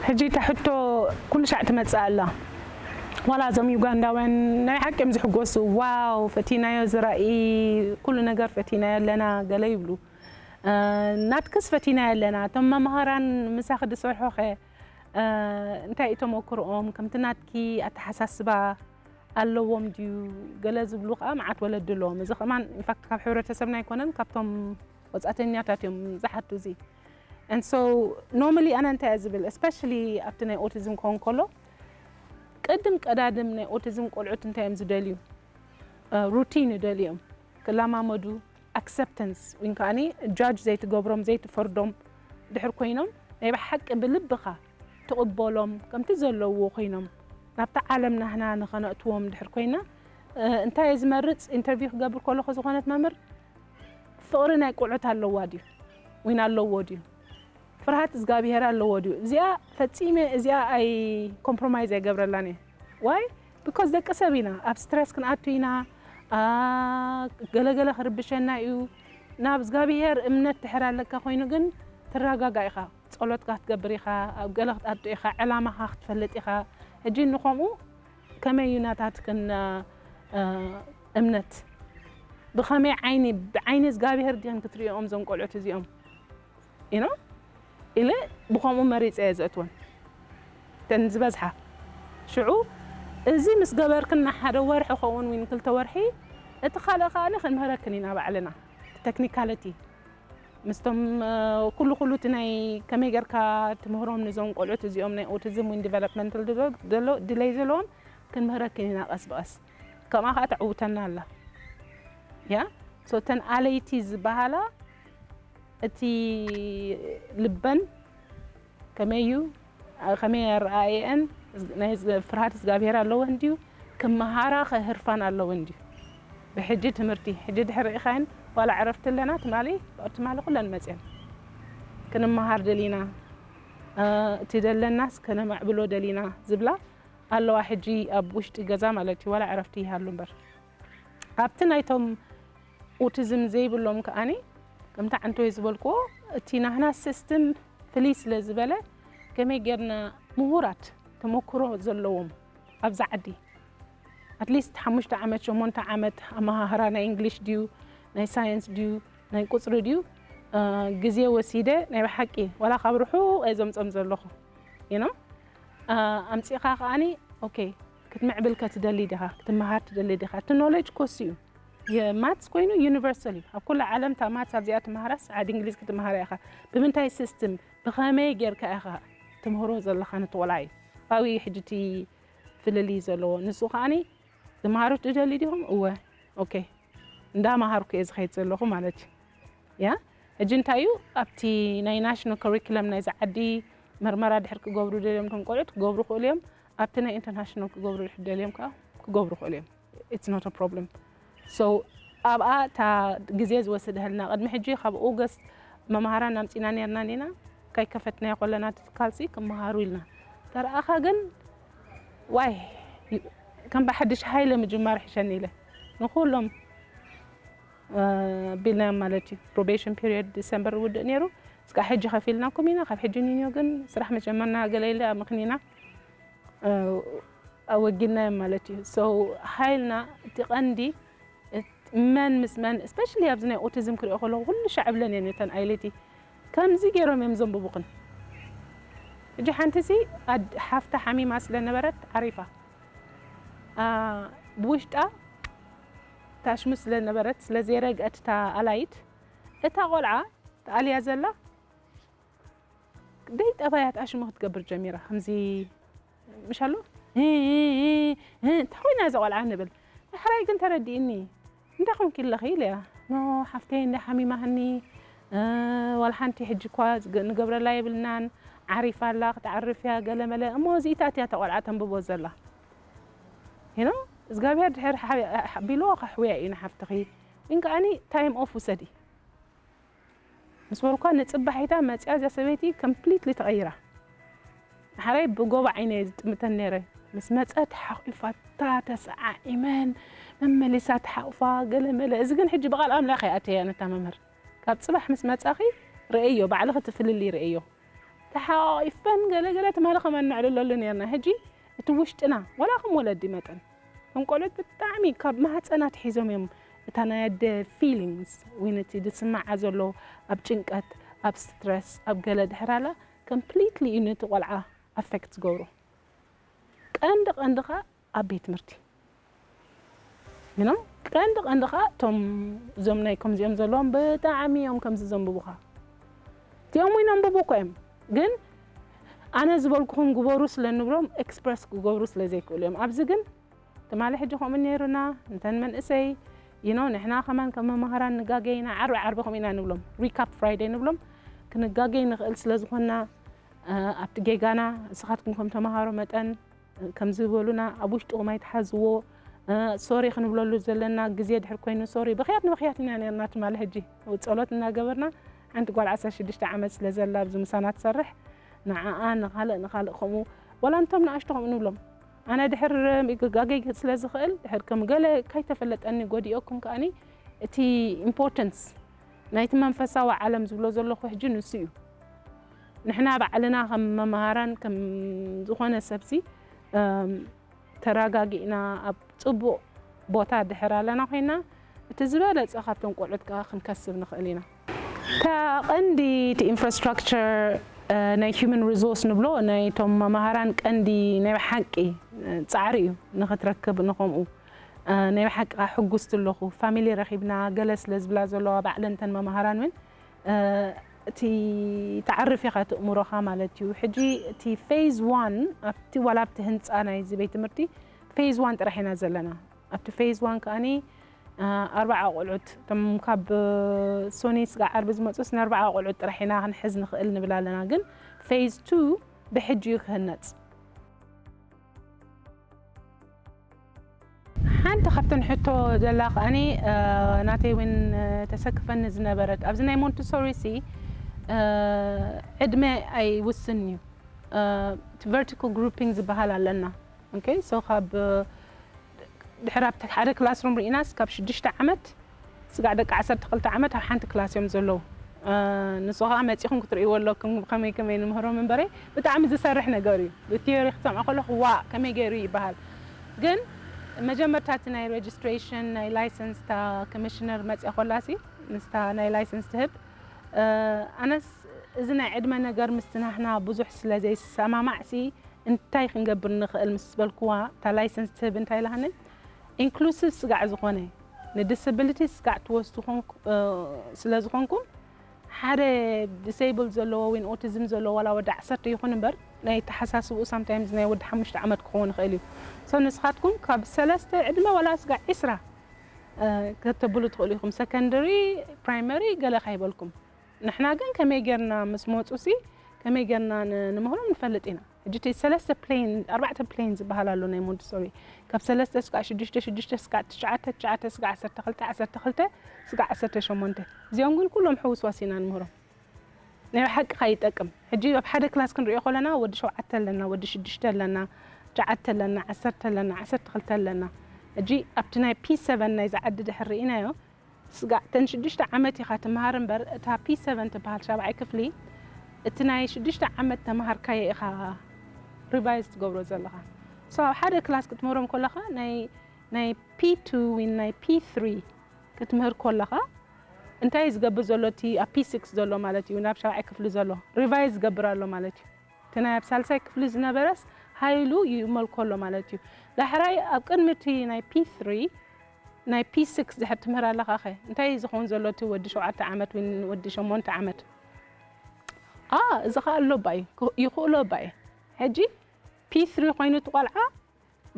ሕጂ እታ ሕቶ ኩሉ ሻዕ ትመጽእ ኣላ ዋላ እዞም ዩጋንዳውያን ናይ ሓቂ እዮም ዝሕጎሱ ዋው ፈቲናዮ ዝራኢ ኩሉ ነገር ፈቲናዮ ኣለና ገለ ይብሉ ናትክስ ፈቲናዮ ኣለና እቶም መምሃራን ምሳኺ ዝሰርሖኸ እንታይ እዩ ተመክርኦም ከምቲ ናትኪ ኣተሓሳስባ ኣለዎም ድዩ ገለ ዝብሉ ከዓ መዓት ወለዲ ኣለዎም እዚ ከማን ኢንፋክት ካብ ሕብረተሰብና ኣይኮነን ካብቶም ወፃእተኛታት እዮም ዝሓቱ እዚ and so normally ኣነ እንታይ እየ ዝብል especially ኣብቲ ናይ ኦቲዝም ክኸውን ከሎ ቅድም ቀዳድም ናይ ኦቲዝም ቆልዑት እንታይ እዮም ዝደልዩ ሩቲን ይደልዮም ክለማመዱ acceptance ወይ ከዓ judge ዘይትገብሮም ዘይትፈርዶም ድሕር ኮይኖም ናይ ብሓቂ ብልብኻ ትቕበሎም ከምቲ ዘለዎ ኮይኖም ናብታ ዓለም ናህና ንኸነእትዎም ድሕር ኮይና እንታይ እየ ዝመርፅ interview ክገብር ከለኹ ዝኾነት መምህር ፍቕሪ ናይ ቆልዑት ኣለዋ ድዩ ዊን ኣለዎ ድዩ ፍርሃት እግዚኣብሄር ኣለዎ ድዩ እዚኣ ፈፂመ እዚኣ ኣይ compromise ኣይገብረላን እየ why because ደቂ ሰብ ኢና ኣብ stress ክንኣቱ ኢና ገለገለ ክርብሸና እዩ ናብ እግዚኣብሄር እምነት ድሕር ኣለካ ኮይኑ ግን ትረጋጋ ኢኻ ጸሎትካ ክትገብር ኢኻ ኣብ ገለ ክትኣቱ ኢኻ ዕላማኻ ክትፈልጥ ኢኻ ሕጂ ንኸምኡ ከመይ እዩ ናታትክን እምነት ብኸመይ ዓይኒ ብዓይኒ እግዚኣብሄር ዲኽን ክትርእዮም ዞም ቆልዑት እዚኦም you know ኢለ ብኸምኡ መሪፀ እየ ዘእትወን ተን ዝበዝሓ ሽዑ እዚ ምስ ገበርክን ንሓደ ወርሒ ኸውን ዊን ክልተ ወርሒ እቲ ካልእ ከዓኒ ክንምህረክን ኢና ባዕልና technicality ምስቶም ኩሉ ኩሉ እቲ ናይ ከመይ ጌርካ ትምህሮም ንዞም ቆልዑት እዚኦም ናይ ኦቲዝም ወይ ዲቨሎፕመንታል ድሎ ድለይ ዘለዎም ክንምህረክን ኢና ቀስ ብቐስ። ከምኣ ከዓ ተዕውተና ኣላ። ያ ሶ ተን ኣለይቲ ዝበሃላ እቲ ልበን ከመይ እዩ፣ ከመይ ኣረኣእየአን፣ ናይ ፍርሃት እግዚኣብሔር ኣለወን ድዩ፣ ክመሃራ ከህርፋን ኣለወን ድዩ? ብሕጂ ትምህርቲ ሕጂ ድሕሪ ኢኻይን ዋላ ዕረፍቲ ኣለና ትማሊ ትማሊ ኩለን መፅየን ክንመሃር ደሊና እቲ ደለናስ ከነማዕብሎ ደሊና ዝብላ ኣለዋ። ሕጂ ኣብ ውሽጢ ገዛ ማለት እዩ ዋላ ዕረፍቲ ይሃሉ እምበር ኣብቲ ናይቶም ኦቲዝም ዘይብሎም ከኣኒ ከምቲ ዓንቶይ ዝበልክዎ እቲ ናህና ሲስተም ፍልይ ስለ ዝበለ ከመይ ጌርና ምሁራት ተመክሮ ዘለዎም ኣብዛ ዓዲ ኣትሊስት ሓሙሽተ ዓመት ሸሞንተ ዓመት ኣመሃህራ ናይ እንግሊሽ ድዩ ናይ ሳየንስ ድዩ ናይ ቁፅሪ ድዩ ግዜ ወሲደ ናይ ብሓቂ ዋላ ካብ ርሑቕ እየ ዘምፀም ዘለኹ ዩ ኣምፂእኻ ከኣኒ ኦኬ ክትምዕብል ከትደሊ ዲኻ ክትመሃር ትደሊ ዲኻ እቲ ኖሌጅ ኮስ እዩ ማትስ ኮይኑ ዩኒቨርሳል እዩ ኣብ ኩሉ ዓለም እታ ማትስ ኣብዚኣ ትመሃራስ ዓዲ እንግሊዝ ክትመሃራ ኢኻ ብምንታይ ሲስተም ብኸመይ ጌርካ ኢኻ ትምህሮ ዘለኻ ነቲ ቆልዓ እዩ ኣብኡ እዩ ሕጂ እቲ ፍልልይ ዘለዎ ንሱ ከኣኒ ዝመሃሩ ትደሊ ዲኹም እወ ኦኬ እንዳመሃርኩ እየ ዝኸይድ ዘለኹ ማለት እዩ ያ ሕጂ እንታይ እዩ ኣብቲ ናይ ናሽናል ከሪኩለም ናይዚ ዓዲ መርመራ ድሕር ክገብሩ ደልዮም ቶም ቆልዑት ክገብሩ ክእሉ እዮም ኣብቲ ናይ ኢንተርናሽናል ክገብሩ ድሕር ደልዮም ከዓ ክገብሩ ክእሉ እዮም it's not a problem so ኣብኣ እታ ግዜ ዝወሰደህልና ቅድሚ ሕጂ ካብ ኦገስት መምሃራን ኣምፂና ነርና ዲና ካይ ከፈትናዮ ከለና ትካልሲ ክመሃሩ ኢልና ተረኣኻ ግን ዋይ ከም ብሓድሽ ሃይለ ምጅማር ሕሸኒ ኢለ ንኩሎም ቢልናዮም ማለት እዩ probation period ዲሰምበር ውድእ ነይሩ እስካ ሕጂ ከፊልናኩም ኢና ካብ ሕጂ ኒንዮ ግን ስራሕ መጀመርና ገለ ኢለ ኣምክኒና ኣወጊናዮም ማለት እዩ so ሃይልና እቲ ቀንዲ መን ምስ መን especially ኣብዚ ናይ ኦቲዝም ክሪኦ ከለኩ ኩሉ ሻዕ ብለን እየን እተን ኣይቲ ከምዚ ገይሮም እዮም ዘንብቡክን ሕጂ ሓንቲ ሲ ሓፍታ ሓሚማ ስለ ነበረት ዓሪፋ ብውሽጣ ታሽሙ ስለ ነበረት ስለ ዘይረግአት እታ ኣላይት እታ ቆልዓ ተኣልያ ዘላ ደይ ጠባያት ኣሽሙ ክትገብር ጀሚራ ከምዚ ምሻሎ እንታይ ኮይና እዛ ቆልዓ ንብል ሕራይ ግን ተረዲእኒ እንታይ ኮንኪ ኣለኺ ኢለያ ኖ ሓፍተይ እንዳ ሓሚማህኒ ዋላ ሓንቲ ሕጂ እኳ ንገብረላ የብልናን ዓሪፋ ኣላ ክትዓርፍ እያ ገለመለ እሞ እዚኢታት እያ ተቆልዓ ተንብቦ ዘላ ኖ እግዚኣብሔር ድሕር ቢልዎ ከሕውያ እዩ ንሓፍትኺ ግን ከኣኒ ታይም ኦፍ ውሰዲ ምስ በልኳ ንፅባሒታ መፅያ እዚያ ሰበይቲ ኮምፕሊትሊ ተቐይራ ሓራይ ብጎባ ዓይነ ዝጥምተን ነረ ምስ መፀት ሓቂፋታ ተሰዓዒመን መመሊሳ ተሓቑፋ ገለ መለ እዚ ግን ሕጂ ብቓል ኣምላኽ ይኣተያ ነታ መምህር ካብ ፅባሕ ምስ መፃኺ ርእዮ ባዕልኺ ትፍልሊ ርእዮ ተሓቂፈን ገለ ገለ ትማሊ ከማን ነዕልለሉ ነርና ሕጂ እቲ ውሽጥና ዋላ ከም ወለዲ መጠን እቶም ቆልዑት ብጣዕሚ ካብ ማህፀና ኣትሒዞም እዮም እታ ናይ ኣደ ፊሊንግስ ወይ ነቲ ዝስምዓ ዘሎ ኣብ ጭንቀት ኣብ ስትረስ ኣብ ገለ ድሕር ኣላ ኮምፕሊትሊ እዩ ነቲ ቆልዓ ኣፌክት ዝገብሮ ቀንዲ ቀንዲ ከዓ ኣብ ቤት ትምህርቲ you know ቀንዲ ቀንዲ ከዓ እቶም እዞም ናይ ከምዚኦም ዘለዎም ብጣዕሚ እዮም ከምዚ ዘንብቡካ እቲኦም እውን ኣንብቡ እኮ እዮም ግን ኣነ ዝበልኩኹም ግበሩ ስለ ንብሎም ኤክስፕረስ ክገብሩ ስለ ዘይክእሉ እዮም ኣብዚ ግን ትማሊ ሕጂ ከምኡ ነይሩና እንተን መንእሰይ you know ንሕና ከማን ከም መማህራን ንጋገ ኢና ዓርቢ ዓርቢ ከምኡ ኢና ንብሎም ሪካፕ ፍራይደይ ንብሎም ክንጋገ ንኽእል ስለ ዝኾንና ኣብቲ ጌጋና ንስኻትኩም ከም ተምሃሮ መጠን ከምዚ ዝበሉና ኣብ ውሽጥኹም ኣይትሓዝዎ ሶሪ ክንብለሉ ዘለና ግዜ ድሕር ኮይኑ ሶሪ ብኽያት ንብኽያት ኢና ነርና ትማሊ ሕጂ ጸሎት እናገበርና ሓንቲ ጓል ዓሰርተ ሽዱሽተ ዓመት ስለ ዘላ ኣብዚ ምሳና ትሰርሕ ንዓኣ ንኻልእ ንኻልእ ከምኡ ወላ እንቶም ንኣሽቶ ከምኡ ንብሎም ኣነ ድሕር ጋገይ ስለ ዝኽእል ድሕር ከም ገለ ካይተፈለጠኒ ጎዲኦኩም ከኣኒ እቲ ኢምፖርተንስ ናይቲ መንፈሳዊ ዓለም ዝብሎ ዘለኹ ሕጂ ንሱ እዩ ንሕና ባዕልና ከም መምሃራን ከም ዝኾነ ሰብሲ ተረጋጊእና ኣብ ፅቡቕ ቦታ ድሕር ኣለና ኮይና እቲ ዝበለፀ ካብቶም ቆልዑት ከዓ ክንከስብ ንኽእል ኢና እታ ቀንዲ እቲ ኢንፍራስትራክቸር ናይ ሂማን ሪሶርስ ንብሎ ናይቶም መምሃራን ቀንዲ ናይ ብሓቂ ፃዕሪ እዩ ንክትረክብ ንከምኡ ናይ ብሓቂ ሕጉስቲ ኣለኹ። ፋሚሊ ረኺብና ገለ ስለ ዝብላ ዘለዋ ባዕለን እተን መማህራን እውን እቲ ትዓርፍ ኢኻ እቲ እምሮኻ ማለት እዩ። ሕጂ እቲ ፌዝ ዋን ኣብቲ ዋላ ኣብቲ ህንፃ ናይዚ ቤት ትምህርቲ ፌዝ ዋን ጥራሕ ኢና ዘለና። ኣብቲ ፌዝ ዋን ከኣኒ ኣርባዓ ቆልዑት እቶም ካብ ሶኒ ስጋዕ ዓርቢ ዝመፁስ ንኣርባዓ ቆልዑት ጥራሕ ኢና ክንሕዝ ንኽእል ንብል ኣለና። ግን ፌዝ ቱ ብሕጂ እዩ ክህነፅ። ሓንቲ ካብተን ሕቶ ዘላ ከኣኒ ናተይ እውን ተሰክፈኒ ዝነበረት ኣብዚ ናይ ሞንትሶሪ ሲ ዕድመ ኣይውስን እዩ። ቨርቲካል ግሩፒንግ ዝበሃል ኣለና። ኦኬ ሶ ካብ ድሕር ኣብ ሓደ ክላስሩም ርኢናስ ካብ ሽዱሽተ ዓመት ስጋዕ ደቂ ዓሰርተ ክልተ ዓመት ኣብ ሓንቲ ክላስ እዮም ዘለዉ። ንሱ ከዓ መፂኹም ክትርእይዎ ኣለኩም ከመይ ከመይ ንምህሮም እምበረ ብጣዕሚ ዝሰርሕ ነገር እዩ። ብቲዮሪ ክትሰምዖ ከለኹ ዋ ከመይ ገይሩ ይበሃል። ግን መጀመርታ እቲ ናይ ሬጅስትሬሽን ናይ ላይሰንስ እታ ኮሚሽነር መፅኣ ኮላሲ ምስታ ናይ ላይሰንስ ትህብ ኣነስ እዚ ናይ ዕድመ ነገር ምስቲ ናህና ብዙሕ ስለ ዘይሰማማዕሲ እንታይ ክንገብር ንኽእል ምስ በልክዋ እታ ላይሰንስ ትህብ እንታይ ኢላሃኒ ኢንክሉሲቭ ስጋዕ ዝኾነ ንዲስብሊቲ ስጋዕ ትወስዱ ስለ ዝኾንኩም ሓደ ዲስብል ዘለዎ ወይ ኦቲዝም ዘለዎ ዋላ ወዲ ዓሰርተ ይኹን እምበር ናይ ተሓሳስብኡ ሳምታይምስ ናይ ወዲ ሓሙሽተ ዓመት ክኸውን ይኽእል እዩ። ሶ ንስኻትኩም ካብ ሰለስተ ዕድመ ዋላ ስጋዕ ዒስራ ከተብሉ ትኽእሉ ኢኹም። ሰከንደሪ ፕራይመሪ ገለ ካይበልኩም ንሕና ግን ከመይ ጌርና ምስ መፁ ሲ ከመይ ጌርና ንምህሮም ንፈልጥ ኢና። ሕጂ እቲ ሰለስተ ፕሌን ኣርባዕተ ፕሌን ዝበሃል ኣሎ ናይ ሞንትሶሪ ካብ ሰለስተ ስጋዕ ሽዱሽተ ሽዱሽተ ስጋዕ ትሽዓተ ትሽዓተ ስጋዕ ዓሰርተ ክልተ ዓሰርተ ክልተ ስጋዕ ዓሰርተ ሸሞንተ እዚኦም ግን ኩሎም ሕውስዋስ ኢና ንምህሮም። ናይ ሓቂ ካይጠቅም ሕጂ ኣብ ሓደ ክላስ ክንሪኦ ከለና ወዲ ሸውዓተ ኣለና ወዲ ሽዱሽተ ኣለና ትሽዓተ ኣለና ዓሰርተ ኣለና ዓሰርተ ክልተ ኣለና። ሕጂ ኣብቲ ናይ ፒ ሰቨን ናይ ዝዓዲ ድሕር ርኢናዮ ስጋዕ ተን ሽዱሽተ ዓመት ኢኻ ትመሃር እምበር እታ ፒ ሰቨን ትበሃል ሻብዓይ ክፍሊ እቲ ናይ ሽዱሽተ ዓመት ተመሃርካዮ ኢኻ ሪቫይዝ ትገብሮ ዘለኻ። ሶ ኣብ ሓደ ክላስ ክትምህሮም ከለኻ ናይ ናይ ፒ ቱ ወይ ናይ ፒ ትሪ ክትምህር ከለኻ እንታይ እዩ ዝገብር ዘሎ እቲ ኣብ ፒ ሲክስ ዘሎ ማለት እዩ ናብ ሻብዓይ ክፍሊ ዘሎ ሪቫይዝ ዝገብር ኣሎ ማለት እዩ። እቲ ናይ ኣብ ሳልሳይ ክፍሊ ዝነበረስ ሃይሉ ይእመልኮ ኣሎ ማለት እዩ። ዳሕራይ ኣብ ቅድሚ እቲ ናይ ፒ ትሪ ናይ ፒ ሲክስ ድሕር ትምህር ኣለኻ ኸ እንታይ እዩ ዝኸውን ዘሎ እቲ ወዲ ሸውዓተ ዓመት ወይ ወዲ ሸሞንተ ዓመት? ኣ እዚ ኸኣ ኣሎ ባይ ይኽእሎ ባይ ሕጂ ፒ ትሪ ኮይኑ እቲ ቆልዓ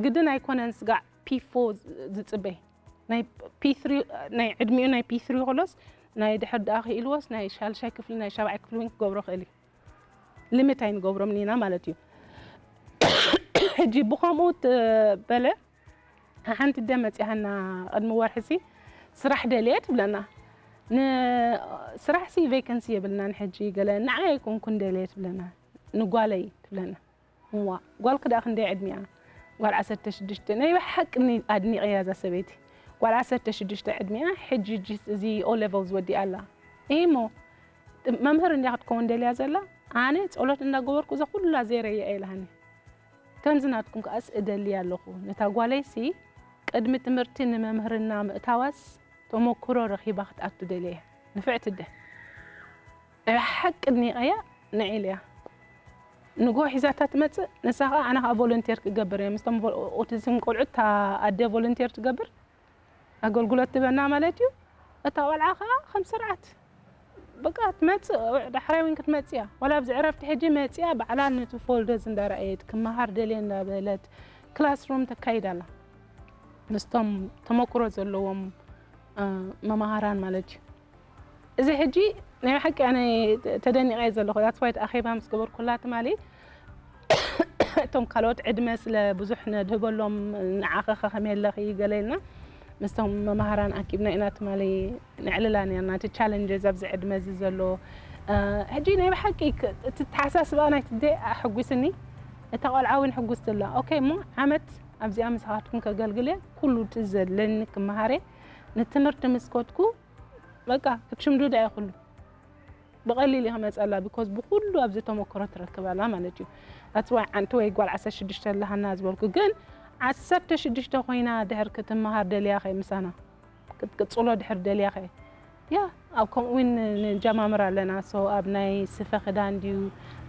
ግድን ኣይኮነን ስጋዕ ፒ ፎር ዝጽበ ናይ ፒ ትሪ ናይ ዕድሚኡ ናይ ፒ ትሪ ይኽእሎስ ናይ ድሕር ደኣ ክኢልዎስ ናይ ሻልሻይ ክፍሊ ናይ ሻብዓይ ክፍሊ እውን ክገብሮ ክእል እዩ። ሊሚት ኣይንገብሮም ኒና ማለት እዩ። ሕጂ ብኸምኡ በለ ሓንቲ ደ መፂሃና ቅድሚ ወርሒ ሲ ስራሕ ደልየ ትብለና። ንስራሕ ሲ ቬከንሲ የብልናን ሕጂ ገለ ንዓይ ኣይኮንኩን ደልየ ትብለና ንጓለይ ትብለና። እዋ ጓልኪ ደኣ ክንደይ ዕድሚኣ? ጓል ዓሰርተ ሽዱሽተ ናይ ብሓቂ ኣድኒቐያ እዛ ሰበይቲ። ጓል ዓሰርተ ሽዱሽተ ዕድሚኣ ሕጂ ሕጂ እዚ ኦ ሌቨልስ ወዲኣ ኣላ። እሞ መምህር እንድያ ክትከውን ደልያ ዘላ ኣነ ጸሎት እንዳገበርኩ እዛ ኩላ ዜረየ እየ ኢላኒ። ከምዚ ናትኩም ከኣስ እደሊ ኣለኹ ነታ ጓለይሲ ቅድሚ ትምህርቲ ንመምህርና ምእታዋስ ተመክሮ ረኺባ ክትኣቱ ደልየ ንፍዕቲ እደ ናይ ብሓቂ ኣድኒቐያ ንዒል እያ። ንጎ ሒዛታ ትመጽእ ንሳ ኸዓ ኣነ ኸዓ ቮለንቴር ክገብር እየ ምስቶም ኦቲዝም ቆልዑት እታ ኣደ ቮለንቴር ትገብር ኣገልግሎት ትበና ማለት እዩ። እታ ቆልዓ ኸዓ ከም ስርዓት በቃ ትመጽእ ዳሕራይ እውን ክትመጽእ እያ። ዋላ ኣብዚ ዕረፍቲ ሕጂ መጽያ ባዕላ ነቲ ፎልደርስ እንዳረኣየት ክመሃር ደልየ እንዳበለት ክላስሩም ተካይድ ኣላ። ምስቶም ተመክሮ ዘለዎም መማሃራን ማለት እዩ። እዚ ሕጂ ናይ ብሓቂ ኣነ ተደኒቐ ዘለኹ that's why ኣኼባ ምስ ገበርኩላ ትማሊ እቶም ካልኦት ዕድመ ስለ ብዙሕ ነድህበሎም ንዓኸ ከመይ ኣለኺ ገለ ኢልና ምስቶም መማሃራን ኣኪብና ኢና ትማሊ ነዕልላ ነርና እቲ ቻለንጀስ ኣብዚ ዕድመ እዚ ዘሎ ሕጂ ናይ ብሓቂ እቲ ተሓሳስባ ናይቲ ደ ኣሐጒስኒ እታ ቆልዓ እውን ሕጉስቲ ኣላ ኦኬ እሞ ዓመት ኣብዚኣ ምሳኻትኩም ከገልግል እየ ኩሉ እቲ ዘለኒ ክመሃር እየ ንትምህርቲ ምስ ከድኩ በቃ ክትሽምድዶ እየ ኩሉ ብቐሊል እየ ክመፀላ because ብኩሉ ኣብዚ ተመክሮ ትረክብ ኣላ ማለት እዩ that's why ዓንቲ ወይ ጓል ዓሰርተ ሽዱሽተ ኣለሃና ዝበልኩ ግን ዓሰርተ ሽዱሽተ ኮይና ድሕር ክትመሃር ደልያ ከ ምሳና ክትቅፅሎ ድሕር ደልያ ከ ያ ኣብ ከምኡ እውን ንጀማምር ኣለና so ኣብ ናይ ስፈ ክዳን ድዩ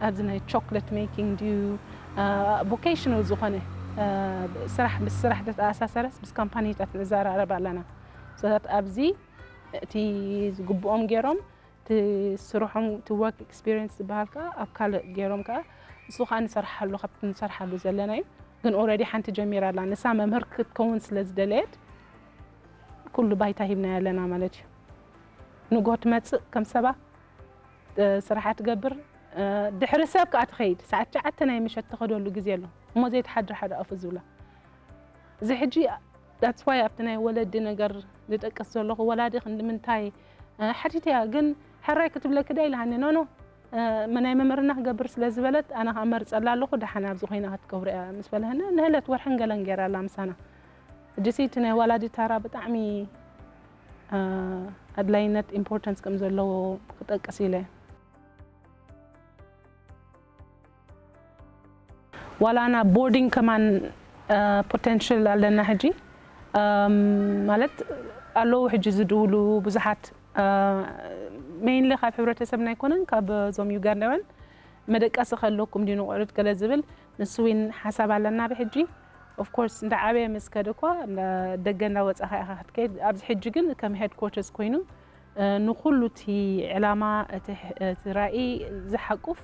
ኣብዚ ናይ chocolate making ድዩ vocational ዝኾነ ስራሕ ምስ ስራሕ ተተኣሳሰረስ ምስ ካምፓኒታት ንዘራረብ ኣለና። ሶታት ኣብዚ እቲ ዝግብኦም ገይሮም እቲ ስርሖም እቲ work experience ዝበሃል ከዓ ኣብ ካልእ ገይሮም ከዓ እሱ ከዓ ንሰርሓሉ ካብቲ ንሰርሓሉ ዘለና እዩ። ግን already ሓንቲ ጀሚራ ኣላ። ንሳ መምህር ክትከውን ስለ ዝደለየት ኩሉ ባይታ ሂብናያ ኣለና ማለት እዩ። ንግሆ ትመፅእ ከም ሰባ ስራሓ ትገብር። ድሕሪ ሰብ ከዓ ትኸይድ። ሰዓት ትሽዓተ ናይ ምሸት ትኸደሉ ግዜ ኣሎ እሞ ዘይትሓድር ሓደ ኣፉ ዝብላ። እዚ ሕጂ that's why ኣብቲ ናይ ወለዲ ነገር ዝጠቅስ ዘለኹ ወላዲ ክንዲ ምንታይ ሓቲተያ ግን ሕራይ ክትብለኪ ዳ ኢልሃኒ። ኖኖ ናይ መምህርና ክገብር ስለ ዝበለት ኣነ ከዓ መርፀላ ኣለኹ። ደሓን ኣብዚ ኮይና ክትገብሮ እያ ምስ በልሃኒ ንህለት ወርሕን ገለን ገይራ ኣላ ምሳና። ሕጂ እቲ ናይ ወላዲ ታራ ብጣዕሚ ኣድላይነት importance ከም ዘለዎ ክጠቅስ ኢለ። ዋላ ናብ boarding ከማን potential ኣለና ሕጂ። ማለት ኣለዉ ሕጂ ዝድውሉ ብዙሓት mainly ካብ ሕብረተሰብና ኣይኮነን ካብ እዞም ዩጋንዳውያን መደቀሲ ከለኩም ድዩ ንቆልዑት ገለ ዝብል ንሱ እውን ሓሳብ ኣለና ብሕጂ። Of course እንዳ ዓበየ ምስ ከደ እኳ ደገ እንዳወፃኻ ኢኻ ክትከይድ። ኣብዚ ሕጂ ግን ከም headquarters ኮይኑ ንኩሉ እቲ ዕላማ እቲ ራእይ ዝሓቁፍ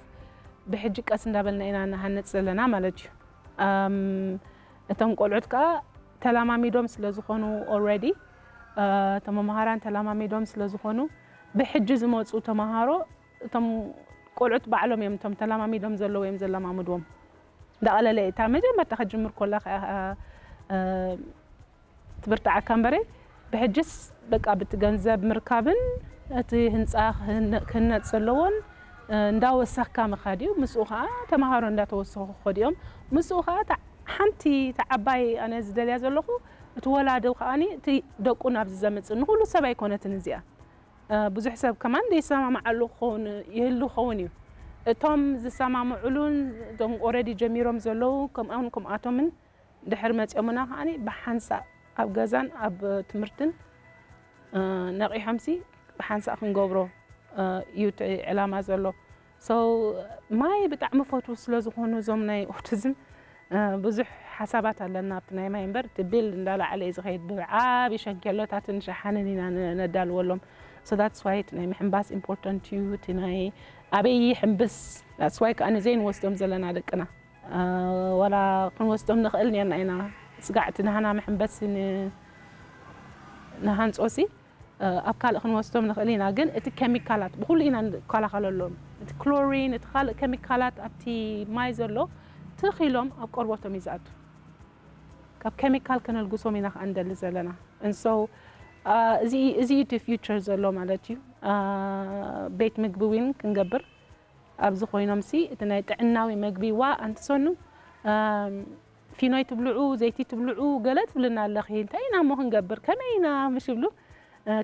ብሕጂ ቀስ እንዳበልና ኢና ንሃነፅ ዘለና ማለት እዩ። እቶም ቆልዑት ከዓ ተላማሚዶም ስለ ዝኾኑ already እቶም መምሃራን ተላማሚዶም ስለ ዝኾኑ ብሕጂ ዝመፁ ተምሃሮ እቶም ቆልዑት ባዕሎም እዮም እቶም ተላማሚዶም ዘለዉ እዮም ዘለማምድዎም። እንዳቐለለ እታ መጀመርታ ከጅምር ኮላ ትብርትዓካ እምበረ ብሕጅስ በቃ ብቲ ገንዘብ ምርካብን እቲ ህንፃ ክህነፅ ዘለዎን እንዳወሰኽካ ምኻድ እዩ። ምስኡ ከዓ ተምሃሮ እንዳተወሰኹ ክኸዱ እዮም። ምስኡ ከዓ ሓንቲ ተዓባይ ኣነ ዝደልያ ዘለኹ እቲ ወላዲ ከዓ እቲ ደቁ ናብዚ ዘምፅእ ንኩሉ ሰብ ኣይኮነትን እዚኣ ብዙሕ ሰብ ከማን ዘይሰማማዓሉ ክኸውን ይህሉ ክኸውን እዩ። እቶም ዝሰማምዕሉን እቶም already ጀሚሮም ዘለዉ ከምኡን ከምኣቶምን ድሕር መፅኦምና ከዓ ብሓንሳእ ኣብ ገዛን ኣብ ትምህርትን ነቒሖምሲ ብሓንሳእ ክንገብሮ እዩ እቲ ዕላማ ዘሎ። So ማይ ብጣዕሚ ፈትዉ ስለ ዝኾኑ እዞም ናይ autism ብዙሕ ሓሳባት ኣለና ኣብቲ ናይ ማይ እምበር እቲ ቢል እንዳላዓለ እዩ ዝኸይድ። ብዓቢ ሸንኬሎታትን ሸሓንን ኢና ነዳልወሎም። So that's why እቲ ናይ ምሕንባስ important እዩ። እቲ ናይ ኣበይ ይሕንብስ that's why ከዓ ንዘይንወስዶም ዘለና ደቅና ዋላ ክንወስዶም ንኽእል ኔርና ኢና። ስጋዕ እቲ ናህና መሕንበሲ ንሃንፆሲ ኣብ ካልእ ክንወስዶም ንኽእል ኢና፣ ግን እቲ ኬሚካላት ብኹሉ ኢና ንከላኸለሎም። እቲ ክሎሪን፣ እቲ ካልእ ኬሚካላት ኣብቲ ማይ ዘሎ ትኽ ኢሎም ኣብ ቆርበቶም እዩ ዝኣቱ። ካብ ኬሚካል ከነልግሶም ኢና ከዓ ንደሊ ዘለና። And so እዚ እዩ እቲ future ዘሎ ማለት እዩ። ቤት ምግቢ እውን ክንገብር ኣብዚ ኮይኖምሲ እቲ ናይ ጥዕናዊ መግቢ ዋ ኣንትሰኑ ፊኖይ ትብልዑ ዘይቲ ትብልዑ ገለ ትብልና ኣለኺ እንታይ ኢና እሞ ክንገብር ከመይ ኢና ምሽ ይብሉ።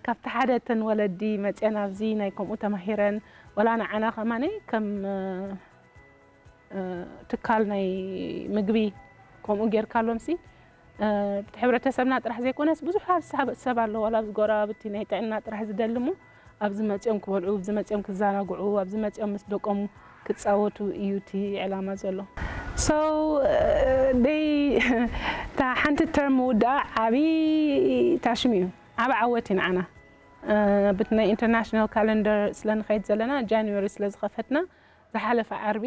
ካብቲ ሓደ እተን ወለዲ መፅአን ኣብዚ ናይ ከምኡ ተማሂረን ወላ ንዓና ከማነይ ከም ትካል ናይ ምግቢ ከምኡ ጌርካሎምሲ እቲ ሕብረተሰብና ጥራሕ ዘይኮነስ ብዙሓት ሰብ ኣሎ ዋላ ኣብዚ ጎረባብቲ ናይ ጥዕና ጥራሕ ዝደሊ እሞ ኣብዚ መፅኦም ክበልዑ ኣብዚ መፅኦም ክዘናግዑ ኣብዚ መፅኦም ምስ ደቆም ክፃወቱ እዩ እቲ ዕላማ ዘሎ። So ደይ እታ ሓንቲ ተርም ምውዳኣ ዓብዪ ታሽም እዩ። ዓቢ ዓወት እዩ ንዓና። ብቲ ናይ ኢንተርናሽናል ካለንደር ስለ ንኸይድ ዘለና ጃንዋሪ ስለ ዝኸፈትና ዝሓለፈ ዓርቢ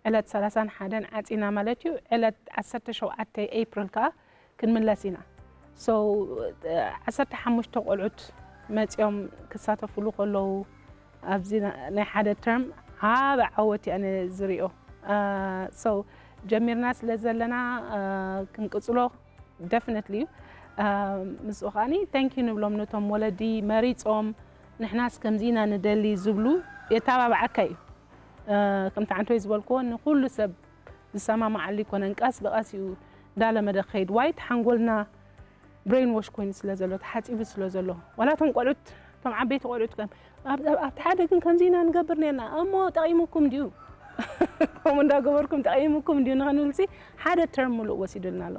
ዕለት ሰላሳን ሓደን ዓፂና ማለት እዩ። ዕለት ዓሰርተ ሸውዓተ ኤፕሪል ከዓ ክንምለስ ኢና። So ዓሰርተ ሓሙሽተ ቆልዑት መፂኦም ክሳተፉሉ ከለዉ ኣብዚ ናይ ሓደ ተርም ዓቢ ዓወት እየ ኣነ ዝሪኦ። So ጀሚርና ስለ ዘለና ክንቅፅሎ definitely እዩ። ምስኡ ከዓኒ thank you ንብሎም ነቶም ወለዲ መሪፆም ንሕናስ ከምዚ ኢና ንደሊ ዝብሉ የተባብዓካ እዩ። ከምቲ ዓንቶይ ዝበልክዎ ንኩሉ ሰብ ዝሰማማዓሉ ይኮነን ቀስ ብቀስ እዩ እንዳለመደ ክኸይድ ዋይት ሓንጎልና brainwash ኮይኑ ስለ ዘሎ ተሓፂቡ ስለ ዘሎ ዋላ እቶም ቆልዑት እቶም ዓበይቲ ቆልዑት ከም ኣብቲ ሓደ ግን ከምዚ ኢና ንገብር ነርና እሞ ጠቂሙኩም ድዩ ከምኡ እንዳገበርኩም ጠቂሙኩም ድዩ ንኽንብልሲ ሓደ ተርም ሙሉእ ወሲዱልና ኣሎ።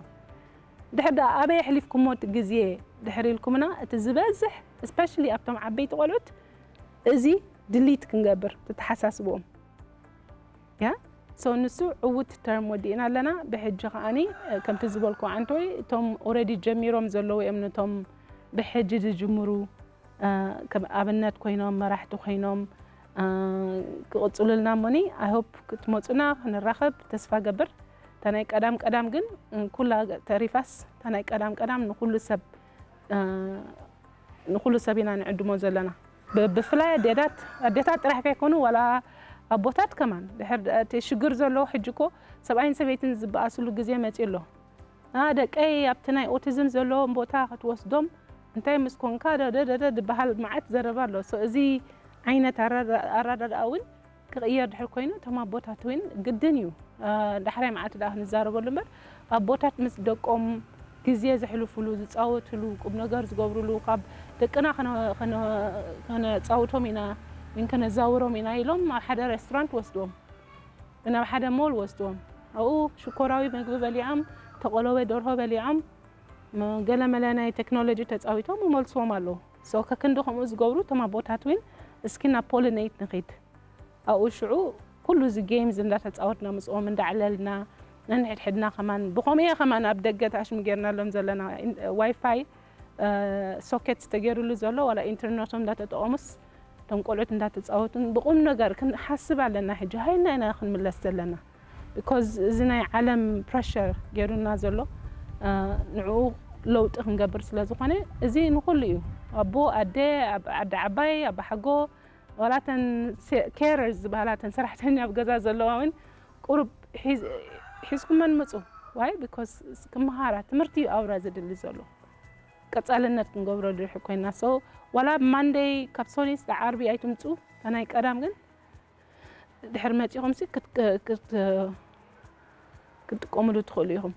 ድሕር ደኣ ኣበይ ኣሕሊፍኩሞ እቲ ግዜ ድሕር ኢልኩምና እቲ ዝበዝሕ especially ኣብቶም ዓበይቲ ቆልዑት እዚ ድሊት ክንገብር ተተሓሳስብኦም ያ So ንሱ ዕዉት term ወዲእና ኣለና። ብሕጂ ከዓኒ ከምቲ ዝበልኩ ዓንተወይ እቶም already ጀሚሮም ዘለዉ እዮም ነቶም ብሕጂ ዝጅምሩ ከም ኣብነት ኮይኖም መራሕቲ ኮይኖም ክቕፅሉልና እሞኒ I hope ክትመፁና ክንራኸብ ተስፋ ገብር። እታ ናይ ቀዳም ቀዳም ግን ኩላ ተሪፋስ እታ ናይ ቀዳም ቀዳም ንኩሉ ሰብ ንኩሉ ሰብ ኢና ንዕድሞ ዘለና። ብፍላይ ኣዴታት ኣዴታት ጥራሕ ከይኮኑ ዋላ ኣቦታት ከማን ድሕር እቲ ሽግር ዘለዎ ሕጂ እኮ ሰብኣይን ሰበይትን ዝበኣስሉ ግዜ መፂ ኣሎ። ደቀይ ኣብቲ ናይ ኦቲዝም ዘለዎም ቦታ ክትወስዶም እንታይ ምስ ኮንካ ደደደደ ዝበሃል መዓት ዘረባ ኣሎ። So እዚ ዓይነት ኣረዳድኣ እውን ክቕየር ድሕር ኮይኑ እቶም ኣቦታት እውን ግድን እዩ። ዳሕራይ መዓልቲ ደኣ ክንዛረበሉ እምበር ኣቦታት ምስ ደቆም ግዜ ዘሕልፉሉ ዝፃወትሉ ቁም ነገር ዝገብርሉ ካብ ደቅና ከነፃውቶም ኢና ወይ ከነዛውሮም ኢና ኢሎም ኣብ ሓደ ሬስቶራንት ወስድዎም ናብ ሓደ ሞል ወስድዎም ኣብኡ ሽኮራዊ ምግቢ በሊዖም ተቆለወ ደርሆ በሊዖም ገለመለ ናይ ቴክኖሎጂ ተፃዊቶም ይመልስዎም ኣለዉ። So ከክንዲ ከምኡ ዝገብሩ እቶም ኣቦታት እውን እስኪ ናብ ፖሊኔት ንኺድ ኣብኡ ሽዑ ኩሉ እዚ games እንዳተፃወትና ምስኦም እንዳዕለልና ነንሕድሕድና ከማን ብኸምኡ እየ ከማን ኣብ ደገ ታሽሚ ጌርናሎም ዘለና ዋይፋይ ሶኬት ተገይሩሉ ዘሎ ዋላ ኢንተርነቶም እንዳተጠቐሙስ እቶም ቆልዑት እንዳተፃወቱን ብቁም ነገር ክንሓስብ ኣለና ሕጂ ሃይልና ኢና ክንምለስ ዘለና because እዚ ናይ ዓለም pressure ገይሩና ዘሎ ንዕኡ ለውጢ ክንገብር ስለ ዝኾነ እዚ ንኩሉ እዩ ኣቦ ኣደ ዓዲ ዓባይ ኣባሓጎ ዋላተን carers ዝበሃላተን ሰራሕተኛ ኣብ ገዛ ዘለዋ እውን ቁሩብ ሒዝኩመን ምፁ why because ክመሃራ ትምህርቲ እዩ ኣውራ ዝድሊ ዘሎ ቀፃልነት ክንገብረሉ ድሕር ኮይና so ዋላ ማንደይ ካብ ሶኒስ ዓርቢ ኣይትምፁ ናይ ቀዳም ግን ድሕር መፂኹም ሲ ክትጥቀምሉ ትኽእሉ ኢኹም